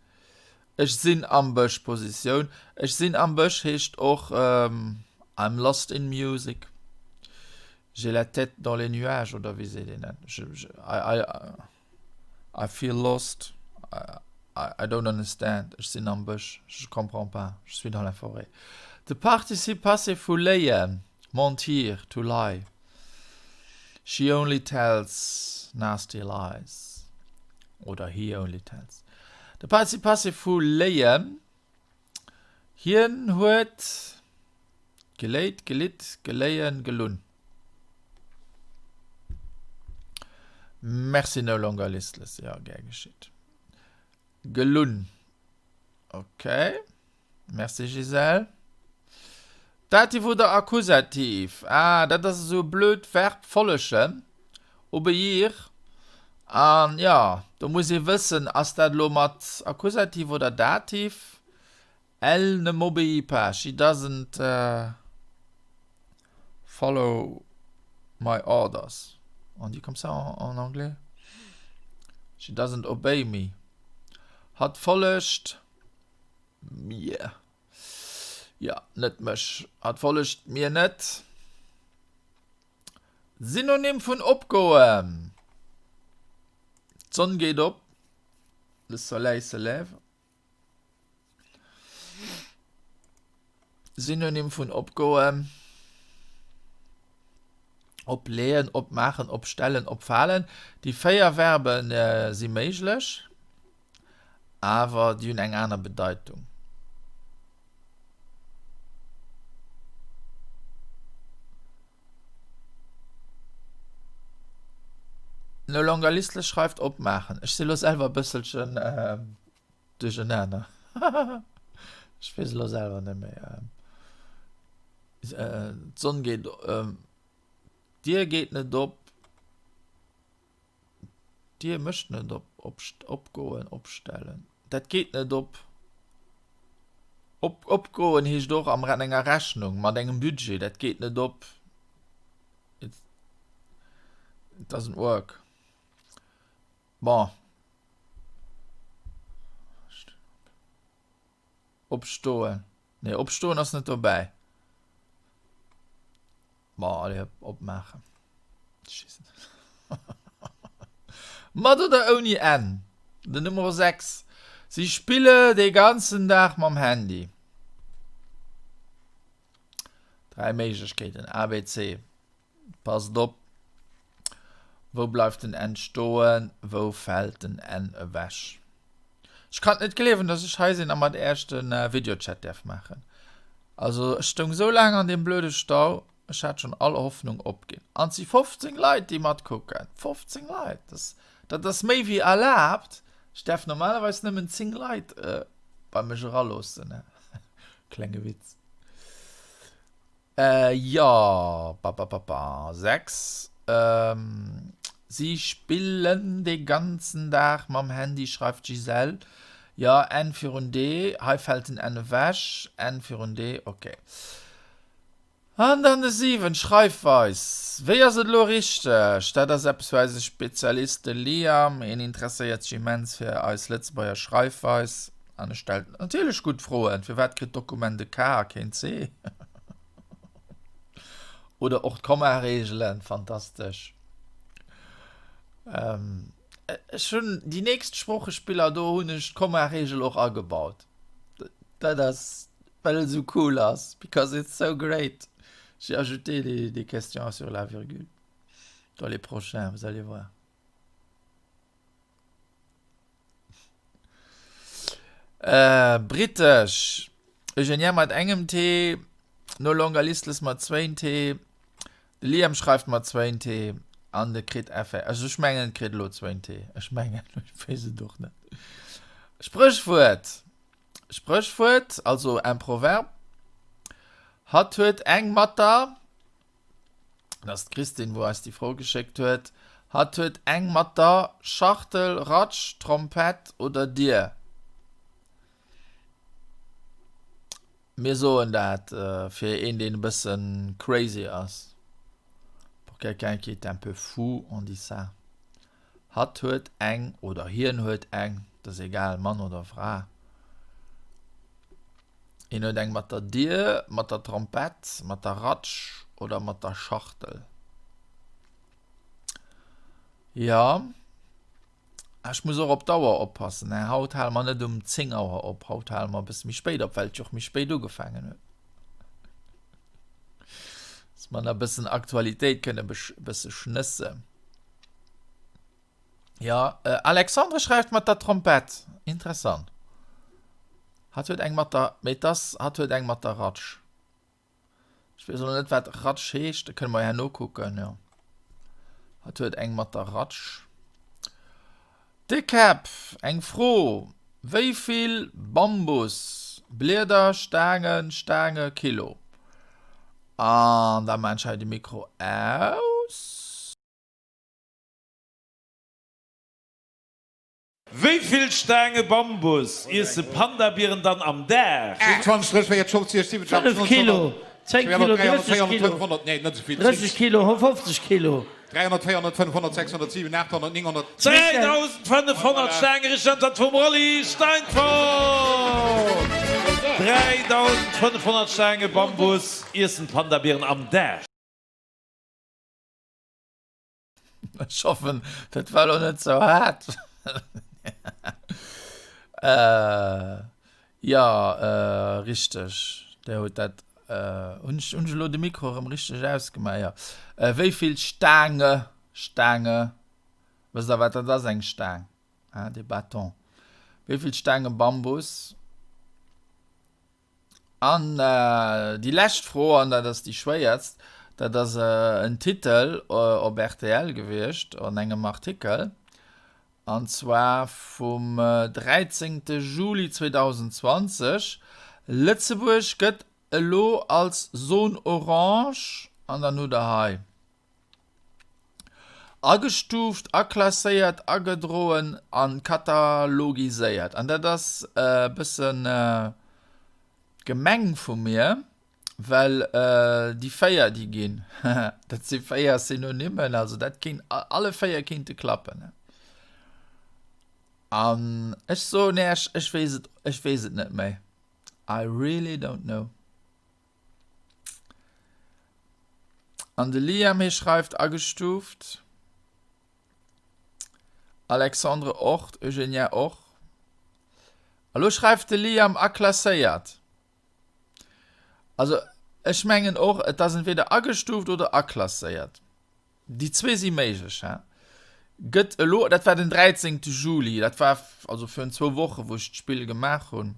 [SPEAKER 1] Ech sinn am Bësch, Positioun. Ech sinn am Bësch heescht och ähm, I'm lost in music. J'ai la tête dans les nuages, oder wéi seet een dat? I, I, I feel lost, I don't understand, ech sinn am Bësch, je comprends pas, je suis dans la forêt. De Participe passé vu léien, mentir, to lie. She only tells nasty lies. Oder he only tells. De Participe passé vu léien, hien huet geléit, gelitt, geléien, gelunn. Merci no longer listless, jo gär geschitt. Gelunn, ok. Merci Gisèle. Dativ oder Akkusativ? Ah, dat ass esou e blöd Verb follegen, obéir. An jo, do muss ee wëssen, ass dat elo mat Akkusativ oder Dativ? Elle ne m'obéit pas, she doesn't follow my orders. On dit comme ça en anglais? She doesn't obey me. Hatt follegt mir. Jo, net mech. Hatt follegt mir net. Synonym vun opgoen. D'Sonn geet op. Le soleil se lève. Synonym vun opgoen, opleeën, opmaachen, opstellen, opfalen. Déi 4 Verbe si méiglech, awer déi hunn eng aner Bedeitung. No longer listless schreift opmaachen. Ech si lo selwer e bësselchen duerchenaner. Ech weess elo selwer net méi. D'Sonn geet, d'Dier geet net op. D'Dier mécht net op. Opgoen, opstellen. Dat geet net op. Op, opgoen heescht och am an enger Rechnung, mat engem Budget. Dat geet net op. It, it doesn't work. Bon. Opstoen. Nee, opstoen ass net dobäi. Bon, allez, opmaachen. Schissen. Mat oder ouni N? Den Nummer 6. Si spille de ganzen Dag mam Handy. Dräi Méiglechkeeten, A, B, C. Passt op. Wou bleift den N stoen? Wou fält den N ewech? Ech kann et net gleewen, dass ech hei sinn a mat Äech de Videochat däerf maachen. Also ech stoung sou laang an deem blöde Stau, ech hat schonn all Hoffnung opginn. An et si 15 Leit, déi matkucken. 15 Leit! Dat, dat ass méi wéi erlaabt. Ech däerf normalerweis nëmmen 10 Leit bei mech eraloossen. Klenge Witz. Äh jo, ba-ba-ba-ba, 6, ähm, si spillen de ganzen Dag mam Handy, schreift d'Gisèle. Jo, N virun D, hei fält den N ewech, N virun D, ok. An dann de 7, Schreifweis, wéi ass et elo richteg? Dat ass eppes fir eise Spezialist, de Liam, hien interesséiert sech immens fir eis Lëtzebuerger Schreifweis. An e stellt natierlech gutt Froen, Firwat kritt d'Dokument e K a keen C? Oder och d'Komma-Reegelen, fantastesch. Ech hunn déi nächst Sproochespiller, do hunn ech d'Komma-Reegel och agebaut. Dat ass, well et esou cool ass, because it's so great. J'ai ajouté des, des questions sur la virgule dans les prochains, vous allez voir. Britesch, Eugenia mat engem T, No Longer Listless mat zwéin T, de Liam schreift mat zwéin T an de kritt FR. Also ech mengen et kritt elo zwéin T. Ech mengen, ech weess et och net. Spréchwuert, Spréchwuert, also un proverbe. Hatt huet eng mat der. Dat ass d'Christine, wou eis déi Fro geschéckt huet. Hatt huet eng mat der Schachtel, Ratsch, Trompett oder Dier. Mir soen dat fir een, deen e bësse crazy ass. Pour quelqu'un qui est un peu fou, on dit ça. Hatt huet eng oder hien huet eng, dat ass egal, Mann oder Fra. Hien huet eng mat der Dier, mat der Trompett, mat der Ratsch oder mat der Schachtel. Jo, ech muss och op d'Auer oppassen. Haut hale mer net um 10 Auer op, haut hale mer e bësse méi spéit op, well et jo och méi spéit ugefaangen huet. Dass mer nach e bëssen Aktualitéit kënne e bësse schnëssen. Ja, äh, Alexandre schreift mat der Trompett. Interessant. Hat huet eng mat der, mee das, hat huet eng mat der Ratsch. Ech weess elo net, wat Ratsch heescht, da kënne mer herno kucken, jo. Hat huet eng mat der Ratsch. De Käpp, eng Fro, Wéi vill Bambus, Blieder, Staangen, Staange, Kilo? An da maan ech hei de Mikro aus.
[SPEAKER 2] Wéi vill Staange Bambus iesse Pandabieren dann am Dag?
[SPEAKER 3] 20, 30, 40, 50, 60, 70, 80,
[SPEAKER 4] 5 Kilo, 10 Kilo,
[SPEAKER 3] 200, 300,
[SPEAKER 4] 30
[SPEAKER 3] 400,
[SPEAKER 4] Kilo,
[SPEAKER 3] 500, nee, net esou vill,
[SPEAKER 4] 30 Kilo, 50 Kilo.
[SPEAKER 3] 300, 400, 500, 600, 700, 800, 900.
[SPEAKER 2] 3.500 Staange, richteg Äntwert vum Rolly Steinfort! 3.500 Staange Bambus iessen d'Pandabieren am Dag.
[SPEAKER 1] Ech hoffen, dat war lo net sou haart. Äh, jo, äh, richteg. Der huet dat, äh, hunn ech, hunn ech elo de Mikro erëm richteg ausgemaach? Jo. Äh, wéi vill Staange, Staange, wësst der wat dat ass, eng Staang, hein, de Bâton. Wéi vill Staange Bambus? An déi lescht Fro, an dat ass déi schwéierst, dat ass en Titel op rtl gewiescht an engem Artikel, an zwar vum 13. Juli 2020, Lëtzebuerg gëtt elo als Zone orange, an dann hutt Der hei agestuuft, aklasséiert, agedroen an katalogiséiert. An dat ass e bëssen gemeng vu mir, well déi 4 déi ginn, dat si 4 Synonymen, also dat kéint, alle 4 kéinte klappen. An ech soen Iech, ech weess et, ech weess et net méi. I really don't know. An de Liam hie schreift agestuuft. Alexandre och, Eugenia och. A lo schreift de Liam aklasséiert. Also ech mengen och, et ass entweder agestuuft oder aklasséiert. Déi zwee si méiglech, hä? Gëtt elo, dat war den 13. Juli, dat war also virun zwou Woche wou ech d'Spill gemaach hunn.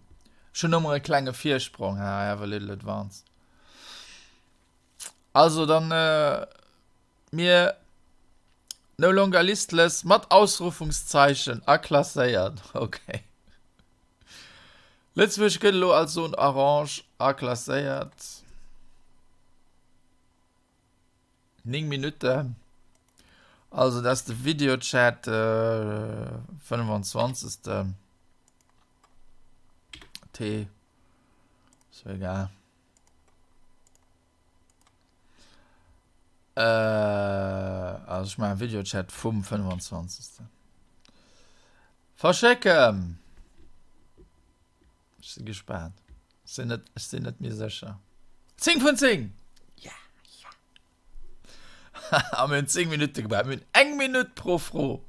[SPEAKER 1] Ech hunn ëmmer e klenge Virsprong, hä, I have a little advance. Also dann äh, mir no longer listless mat Ausrufungszeichen a klasséiert. Okay. Lëtzebuerg gëtt elo als Zone orange aklasséiert. 9 Minutten. Also dat ass de Videochat äh, 25. T. Ist jo egal. Äh, also ich maachen Videochat vum 25. Verschécken! Ech si gespaant. Ech sinn net, ech sinn net méi sécher. 10 vun 10! Ja, ja. A mir hunn 10 Minutte gebraucht. Mir hunn eng Minutt pro Fro.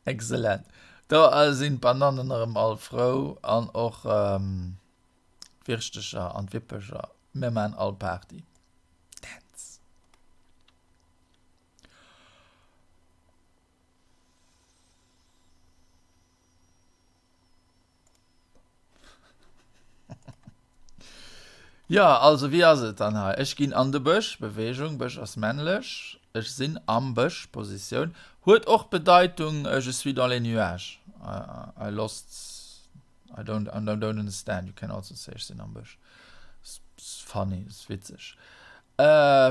[SPEAKER 1] Excellent. Do sinn d'Banannen erëm all frou an och d'Wirschtecher an d'Wippecher. Mir maachen all Party. Dance. Jo, also wéi ass et dann hei? Ech ginn an de Bësch, Bewegung, Bësch ass männlech, ech sinn am Bësch, Positioun, huet och Bedeitung, je suis dans les nuages, I lost, I don't, I don't understand, you can also say ech sinn am Bësch. Ass funny, ass witzeg.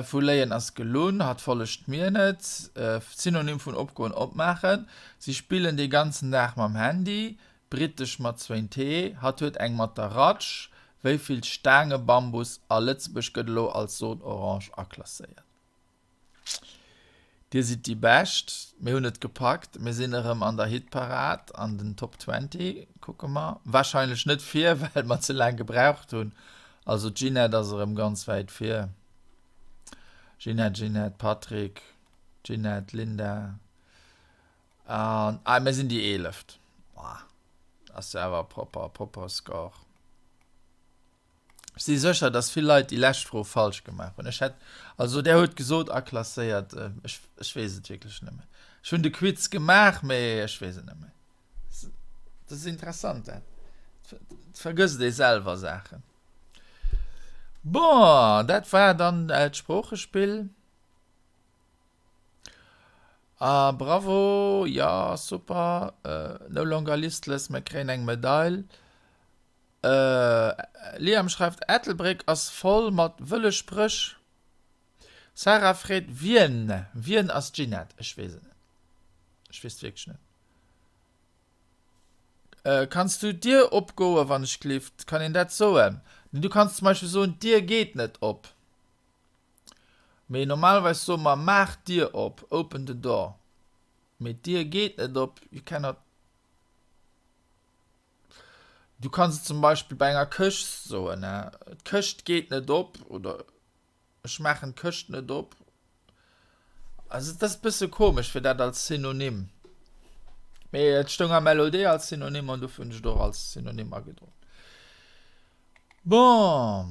[SPEAKER 1] Vu léien ass gelunn, hatt follegt mir net, Synonym vun opgoen, opmaachen. Si spillen dee ganzen Dag mam Handy, Brittesch mat zwéin T, hatt huet eng mat der Ratsch. Wéi vill Staange Bambus a Lëtzebuerg gëtt elo als Zone orange aklasséiert? Dir sidd déi Bescht, mir hunn et gepackt, mir sinn erëm an der Hitparad an den Top 20, kucke mer. Warscheinlech net vir, well mer ze laang gebraucht hunn. Also d'Ginette ass erëm ganz wäit vir. Ginette, Ginette, Patrick, Ginette, Linda an ah mir sinn déi eeleft. Ass jo awer propper, propper Score. Ech si sécher, dass vill Leit déi lescht Fro falsch gemaach hunn. Ech hätt, also där huet gesot aklasséiert, ech, ech weess et wierklech net méi. Ech hunn de Quiz gemaach, mee ech weess et net méi. Dat ass interessant, dat. Et vergësst ee selwer Saachen. Bon, dat war dann d'Sproochespill. Ah, bravo, ja, super. No longer listless, mir kréien eng Medail. Liam schreift, Ettelbréck ass voll mat wëlle Spréch. Sarah freet, Wien? Wien ass d'Ginette? Ech weess et net. Ech weess et wierklech net. Kanns du d'Dier opgoen, wann ech glift? Kann een dat soen? Du kanns zum Beispill soen, D'Dier geet net op. Mee normalerweis soe mer, Maach d'Dier op, open the door. Mee d'Dier geet net op, you cannot. Du kanns et zum Beispill bei enger Këscht soen, d'Këscht geet net op oder ech maachen d'Këscht net op. Also et ass e bësse komesch fir dat als Synonym. Mee et stoung am LOD als Synonym an dofir hunn ech et och als Synonym agedroen. Bon,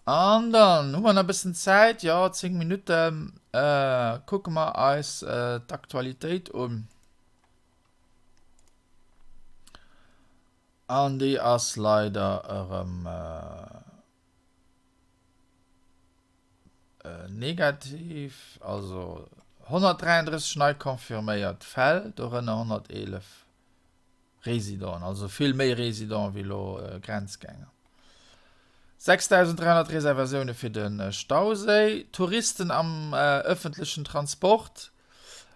[SPEAKER 1] an dann hu mer nach e bëssen Zäit, jo 10 Minutten, kucke mer eis d'Aktualitéit un. An déi ass leider erëm negativ, also 133 nei confirméiert Fäll, dorënner 111 Residenten, also vill méi Residenten wéi elo Grenzgänger. 6.300 Reservatioune fir de Stauséi, Touristen am ëffentlechen Transport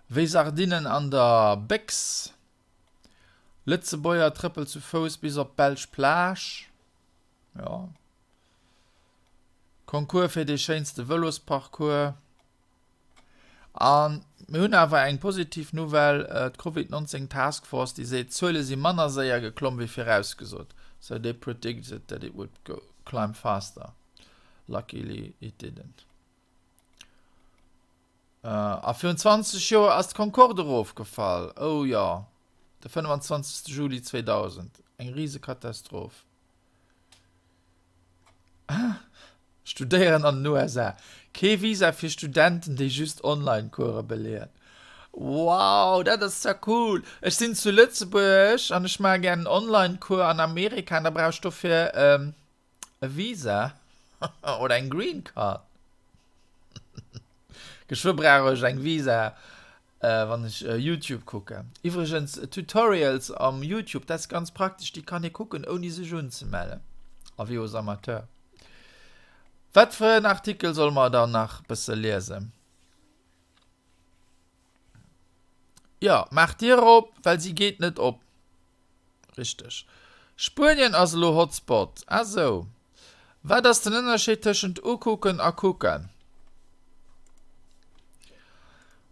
[SPEAKER 1] wéi Sardinnen an der Béchs, Lëtzebuerger trëppelt zu Fouss bis op d'belsch Plage, jo, Concours fir dee schéinste Vëlosparcours. A mir hunn awer eng positiv Nouvelle, D'Covid 19 Task Force, déi seet, d'Zuele si manner séier geklomm wéi virausgesot. So they predicted that it would climb faster. Luckily it didn't. A virun 20 Joer ass d'Concorde erofgefall. Oh jo, de 25. Juli 2000. Eng Risekatastroph. Studéieren an den USA, Kee Visa fir Studenten, déi just Online-Course beleeën. Wow, dat ass zwar cool! Ech sinn zu Lëtzebuerg an ech maache gär en Online-Cours an Amerika an da brauch ech dofir e Visa oder eng Green Card. Geschwë brauch ech eng Visa Wann ech Youtube kucken. Iwwregens, Tutorials am Youtube, dat ass ganz praktesch, déi kann ee kucken ouni sech unzemellen. Avis aux amateurs. Wat fir en Artikel solle mer dann nach bësse liesen? Jo, maach d'Dier op, well si geet net op. Richteg. Spuenien ass elo Hotspot. Ah sou. Wat ass den Ënnerscheed tëschent ukucken a kucken?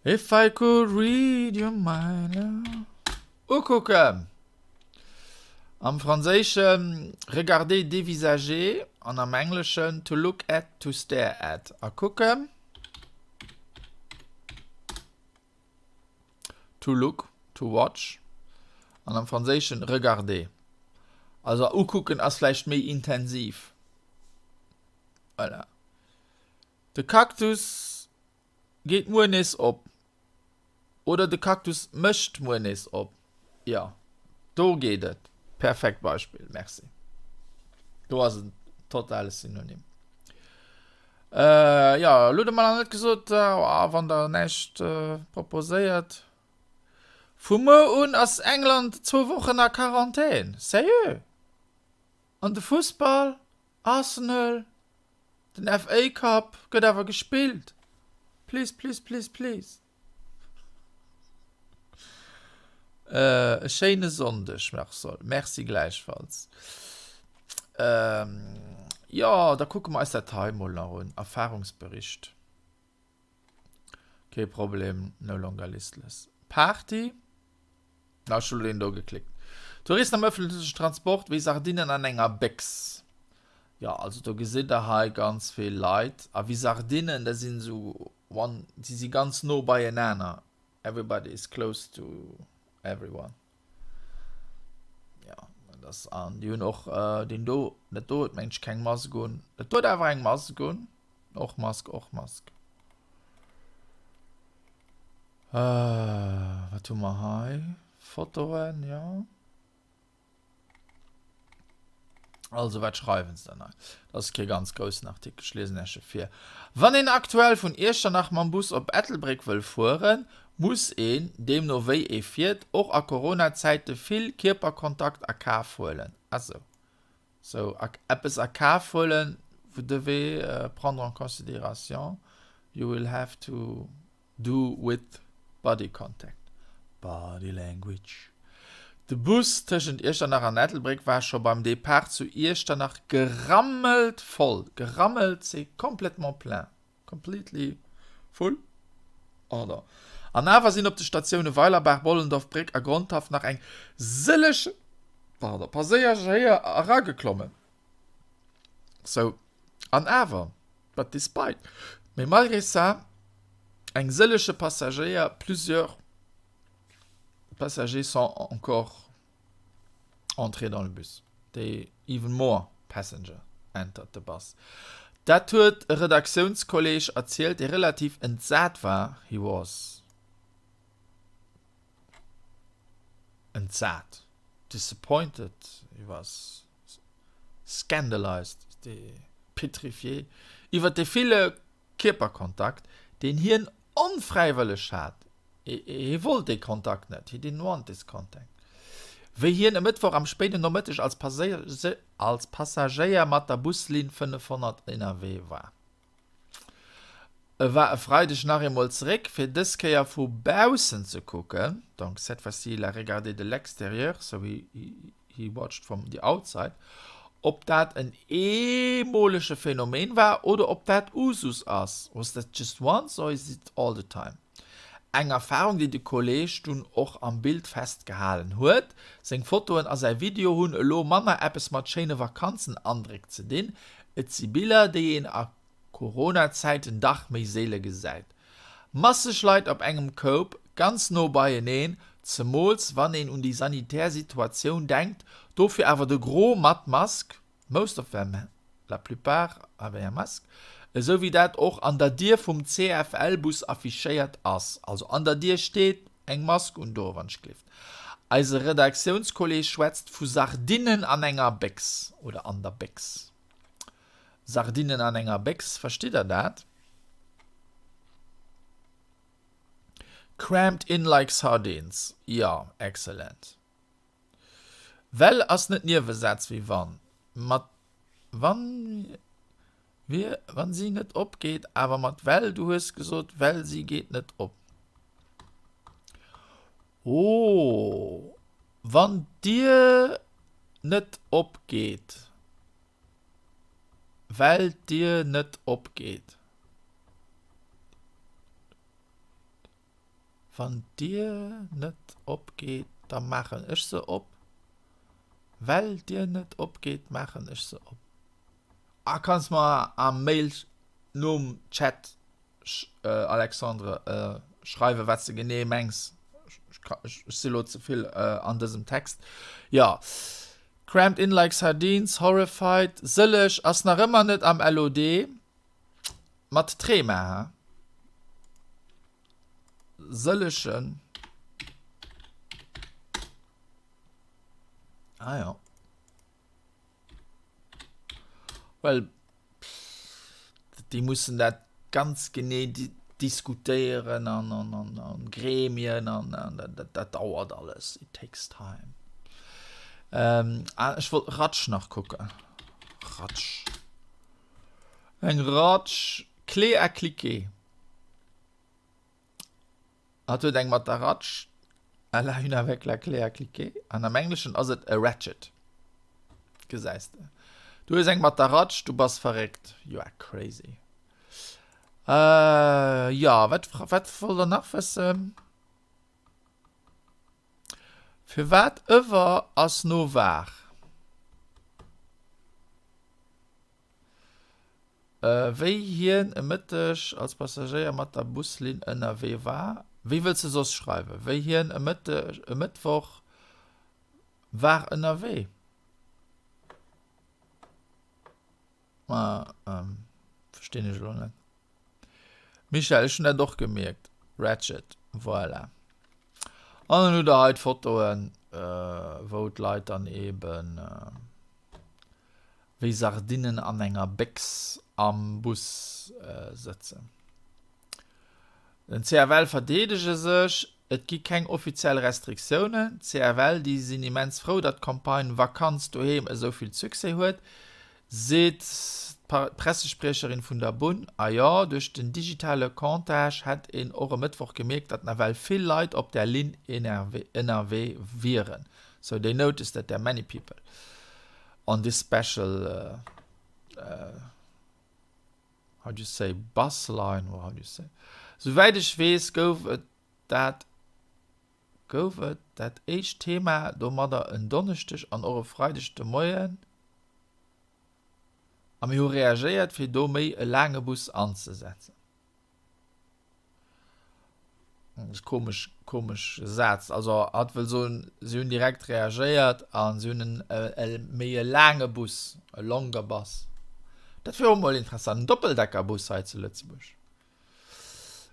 [SPEAKER 1] If I could read your mind Ukucken! Am Franséische regarder, dévisager an am Engleschen to look at, to stare at. A kucken? To look, to watch, an am Franséischen regarder. Also ukucken ass vläicht méi intensiv. Voilà. De Cactus geet muer nees op. Oder de Cactus mécht muer nees op. Jo, do geet et. Perfekt Beispill, merci. Do ass en totale Synonym. Jo, elo hutt der mer nach net gesot, wann der näischt proposéiert. Vu muer un ass England zwou Wochen a Quarantän. Sérieux? An de Fussball? Arsenal? Den FA Cup gëtt awer gespillt. Please, please, please, please. E schéine Sonndeg, Marcel. Merci gläichfalls. Jo, da kucke mer eis dat hei mol nach un. Erfahrungsbericht. Kee Problem, no longer listless. Party? Na, ech hu lo deen do geklickt. Touristen am ëffentlechen Transport wéi Sardinnen an enger Béchs. Jo, also do gesitt der hei ganz vill Leit. A wéi Sardinnen, dat sinn esou one, déi si ganz no beienaner. Everybody is close to everyone. Jo, dat ass, an déi hunn och deen do, dat do huet meng ech keng Mask un. Dat do huet awer eng Mask un. Och Mask, och Mask. Wat hu mer hei? Fotoen, jo. Also, wat schreiwen se dann hei? Dat ass kee ganz groussen Artikel, ech liesen Iech e vir. Wann een aktuell vun Iechternach mam Bus op Ettelbréck wëll fueren, muss een, deemno wéi ee fiert, och a Corona-Zäite vill Kierperkontakt a Kaf huelen. Ah sou. Sou, eppes a Kaf huelen, vous devez prendre en considération, you will have to do with body contact. Body language. De Bus tëschent Iechternach an Ettelbréck war scho beim Depart zu Iechternach gerammelt voll. Gerammelt, c'est complètement plein. Completely full. Pardon. An awer sinn op de Statioune Weilerbaach, Bollendorf, Bréck a Grondhaff nach eng sëlleg, pardon, Passagéier erageklommen. Sou, an awer, but despite, mais malgré ça, eng sëllege Passagéier, plusieurs passagers sont encore entrés dans le bus. Déi even more passenger entered the bus. Dat huet e Redaktiounskolleeg erzielt, dee relativ entsat war, he was entsat, disappointed, he was scandalized, pétrifié iwwer dee ville Kierperkontakt, deen hien onfräiwëlleg hat, hie wollt dee Kontakt net, he didn't want this contact, wéi hien e Mëttwoch am spéiden Nomëtteg als Passagéier mat der Buslinn 500 ënnerwee war. E war e Freideg nach eemol zeréck, fir dës Kéier vu baussen ze kucken, donc cette fois-ci il a regardé de l'extérieur, so he he watched from the outside, ob dat en eemolege Phänomen war oder ob dat Usus ass, was that just once or is it all the time? Eng Erfarung, déi de Kolleeg dunn och am Bild festgehalen huet. Seng Fotoen a säi Video hunn elo manner eppes mat schéine Vakanzenandréck ze dinn, et si Biller, déi een a Corona-Zäiten dach méi seele gesäit. Masseg Leit op engem Koup, ganz no beieneen, zemools wann een un déi sanitär Situatioun denkt, dofir awer de Gros mat Mask, most of them, la plupart avaient un masque, esou wéi dat och an der Dier vum CFL-Bus affichéiert ass. Also an der Dier steet eng Mask un do, wann ech gleeft. Eise Redaktiounskolleeg schwätzt vu Sardinnen an enger Béchs oder an der Béchs. Sardinnen an enger Béchs, verstitt der dat? Crammed in like sardines, jo, excellent. Well ass net Niewesaz wéi wann. Mat wann wier wann si net opgeet, awer mat well, du hues gesot well si geet net op. Oh, wann d'Dier net opgeet. Well d'Dier net opgeet. Wann d'Dier net opgeet, da maachen ech se op. Well d'Dier net opgeet, maachen ech se op. Ah, kanns mer am Mail nom Chat, Alexandre, schreiwen, wat s de genee mengs. Ech si lo ze vill an dësem Text. Jo. Crammed in like sardines, horrified, Sëlleg ass nach ëmmer net am LOD. Mat Trema, ha? Sëllegen. Ah jo. Well, déi mussen dat ganz genee diskutéieren an an an an Gremien an an dat dat dauert alles. It takes time. Ähm, ah, ech wollt Ratsch nach kucken. Ratsch. Eng Ratsch. Clé à cliquer. Hatt huet eng mat der Ratsch, elle a une avec la clé à cliquer, an am Engleschen ass et a ratchet. Gesäis de. Du hues eng mat der Ratsch, du bass verréckt. You are crazy. Äh, jo, wat, wat wollt der nach wëssen? Firwat ëwer ass no war? Wéi hien e Mëtteg als Passagéier mat der Buslinn ënnerwee war. Wéi wëlls de soss schreiwen? Wéi hien e Mëtteg, e Mëttwoch war ënnerwee. Ma, verstinn ech elo net. Michèle, ech hunn dat och gemierkt. Ratchet, voilà. An dann hutt der hei d'Fotoen, wou d'Leit dann eben wéi Sardinnen an enger Béchs am Bus sëtzen. Den CFL verdeedege sech, Et gi keng offiziell Restriktiounen. D'CFL, déi sinn immens frou, datt d'Campagne Vakanz doheem esou vill Succès huet, seet d'Pressespriecherin vun der Bunn. A jo, duerch den digitale Comptage hätt een och e Mëttwoch gemierkt, datt nawell vill Leit op där Linn ënnerwee wieren. So they noticed that there are many people on this special how do you say bus line or how do you say. Souwäit ech weess gouf et dat gouf et dat éischt Thema domadder en Donneschdeg an och e Freideg de Moien a mir hu reagéiert fir do méi e laange Bus anzesetzen. Komesch, komesch Saz. Also hatt wëll soen, si hunn direkt reagéiert a si hunn en e méi e laange Bus, e longer bus. Dat wier och mol interessant, en Doppeldeckerbus hei zu Lëtzebuerg.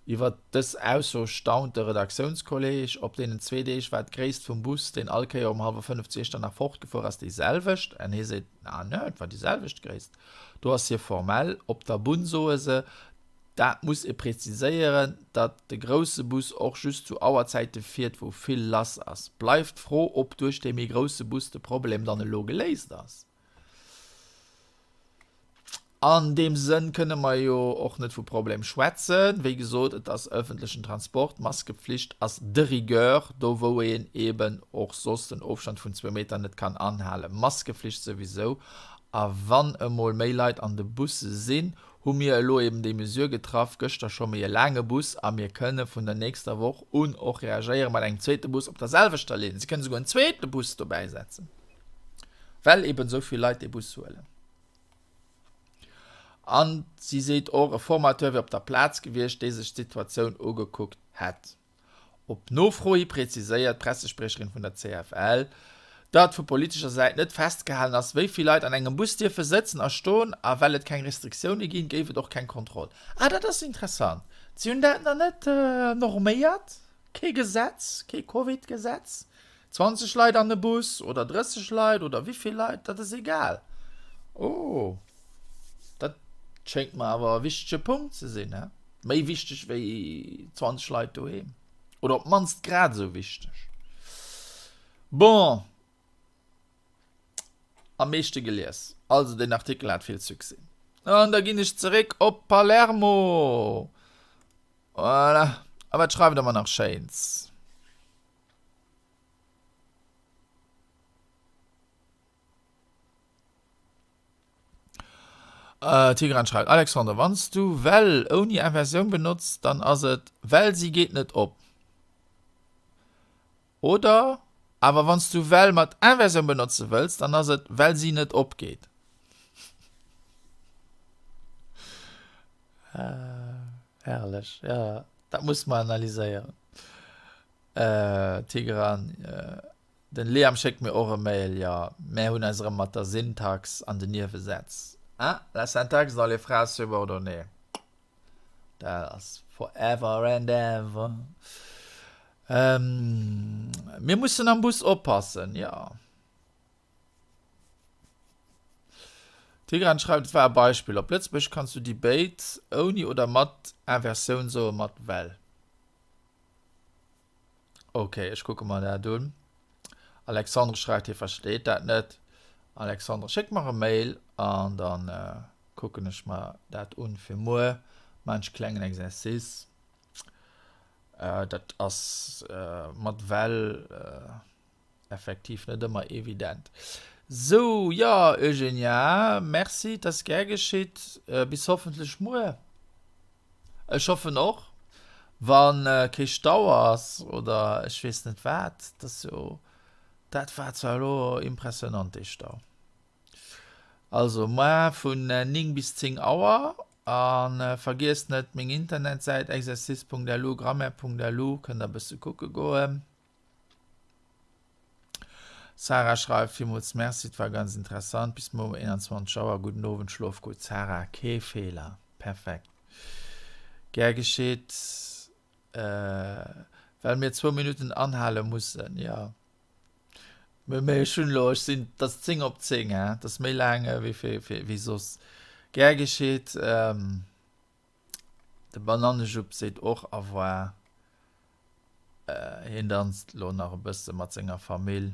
[SPEAKER 1] Iwwer dës Ausso staunt de Redaktiounskolleg. Op deenen zwee Deeg war d'Gréisst vum Bus, deen all Kéier um hallwer 5 zu Iechternach fortgefuer ass, déi selwecht. An hie seet, Ah ne, et war déi selwecht Gréisst. Do ass hie formell. Op der Bunn soe se, dat muss ee preziséieren, datt de grousse Bus och just zu Auerzäite fiert, wou vill lass ass. Bleift d'Fro, ob duerch dee méi grousse Bus de Problem dann elo geléist ass. An deem Sënn kënne mer jo och net vu Problem schwätzen. Wéi gesot, et ass ëffentlechen Transport, d'Maskepflicht ass de rigueur, do wou een eeben och soss den Ofstand vun zwou Meter net kann anhalen, Maskeflicht souwisou. A wann emol méi Leit an de Busse sinn, hu mir elo eeben déi Mesure getraff, gëschter scho méi e laange Bus, a mir kënne vun der nächster Woch un och reagéiere mat engem zweete Bus op der selwechter Linn. Si kënnen esouguer en zweete Bus dobäisetzen, well eeben esou vill Leit dee Bus huelen. An si seet och, e Formateur wier op der Plaz gewiescht, dee sech d'Situatioun ugekuckt hätt. Op Nofro hi präziséiert d'Pressespriecherin vun der CFL, datt vu politescher Säit net festgehalen ass, wéi vill Leit an engem Bus dierfe sëtzen a stoen. A well et keng Restriktioune ginn, géif et och keng Kontroll. Ah, dat ass interessant. Si hunn dat nach net norméiert, kee Gesetz, kee Covid-Gesetz. 20 Leit an e Bus oder 30 Leit oder wivill Leit, dat ass egal. Oh, dat schéngt mer awer e wichtege Punkt ze sinn, he? Méi wichteg wéi 20 Leit doheem. Oder op d'mannst grad esou wichteg. Bon, am meeschte gelies. Also deen Artikel hat vill Succès. An da ginn ech zeréck op Palermo. Voilà. A wat schreift der mer nach Schéins? Tigran schreift, Alexandre, wann s du well ouni Inversioun benotz, dann ass et well si geet net op. Oder awer wann s du well mat Inversioun benotze wëlls, dann ass et well si net opgeet. Herrlech, jo, dat muss mer analyséieren. Tigran, Den Liam schéckt mir och e Mail, jo, mär hunn eis erëm mat der Syntax an den Niewesätz, hein, la syntaxe dans les phrases subordonnées, dat ass forever and ever. Mir mussen am Bus oppassen, jo. Tigran schreift, Et war e Beispill. Op Lëtzebuergesch kanns du déi béid ouni oder mat Inversioun soen, mat well. Ok, ech kucke mer dat un. Alexandre schreift, hie versteet dat net. Alexandre, schéck mer e Mail an dann kucken ech mer dat un fir muer. Maan ech e klengen Exercice. Dat ass mat well Effektiv net ëmmer evident. Sou, jo Eugenia, merci, et ass gär geschitt. Bis hoffentlech muer. Ech hoffen och, wa kee Stau ass oder ech weess net wat. Dat ass jo, dat war zwar elo impressionant dee Stau. Also muer vun 9 bis 10 Auer a vergiesst net meng Internetsäit exercice.lu, grammaire.lu kënnt der e bësse kucke goen. Sarah schreift, Villmools Merci, et war ganz interessant. Bis muer um 21 Auer. Gudden Owend, schlof gutt. Sarah, Kee Feeler. Perfekt. Gär geschitt. Well mir zwou Minutten anhale mussen, jo. Mee ech hunn elo, ech sinn, et ass 10 op 10, hein, et ass méi laang wéi wéi soss. Gär geschitt. De Banannejupp seet och Au revoir. Hien danzt lo nach e bësse mat senger Famill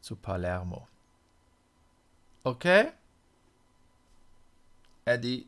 [SPEAKER 1] zu Palermo. Ok? Äddi.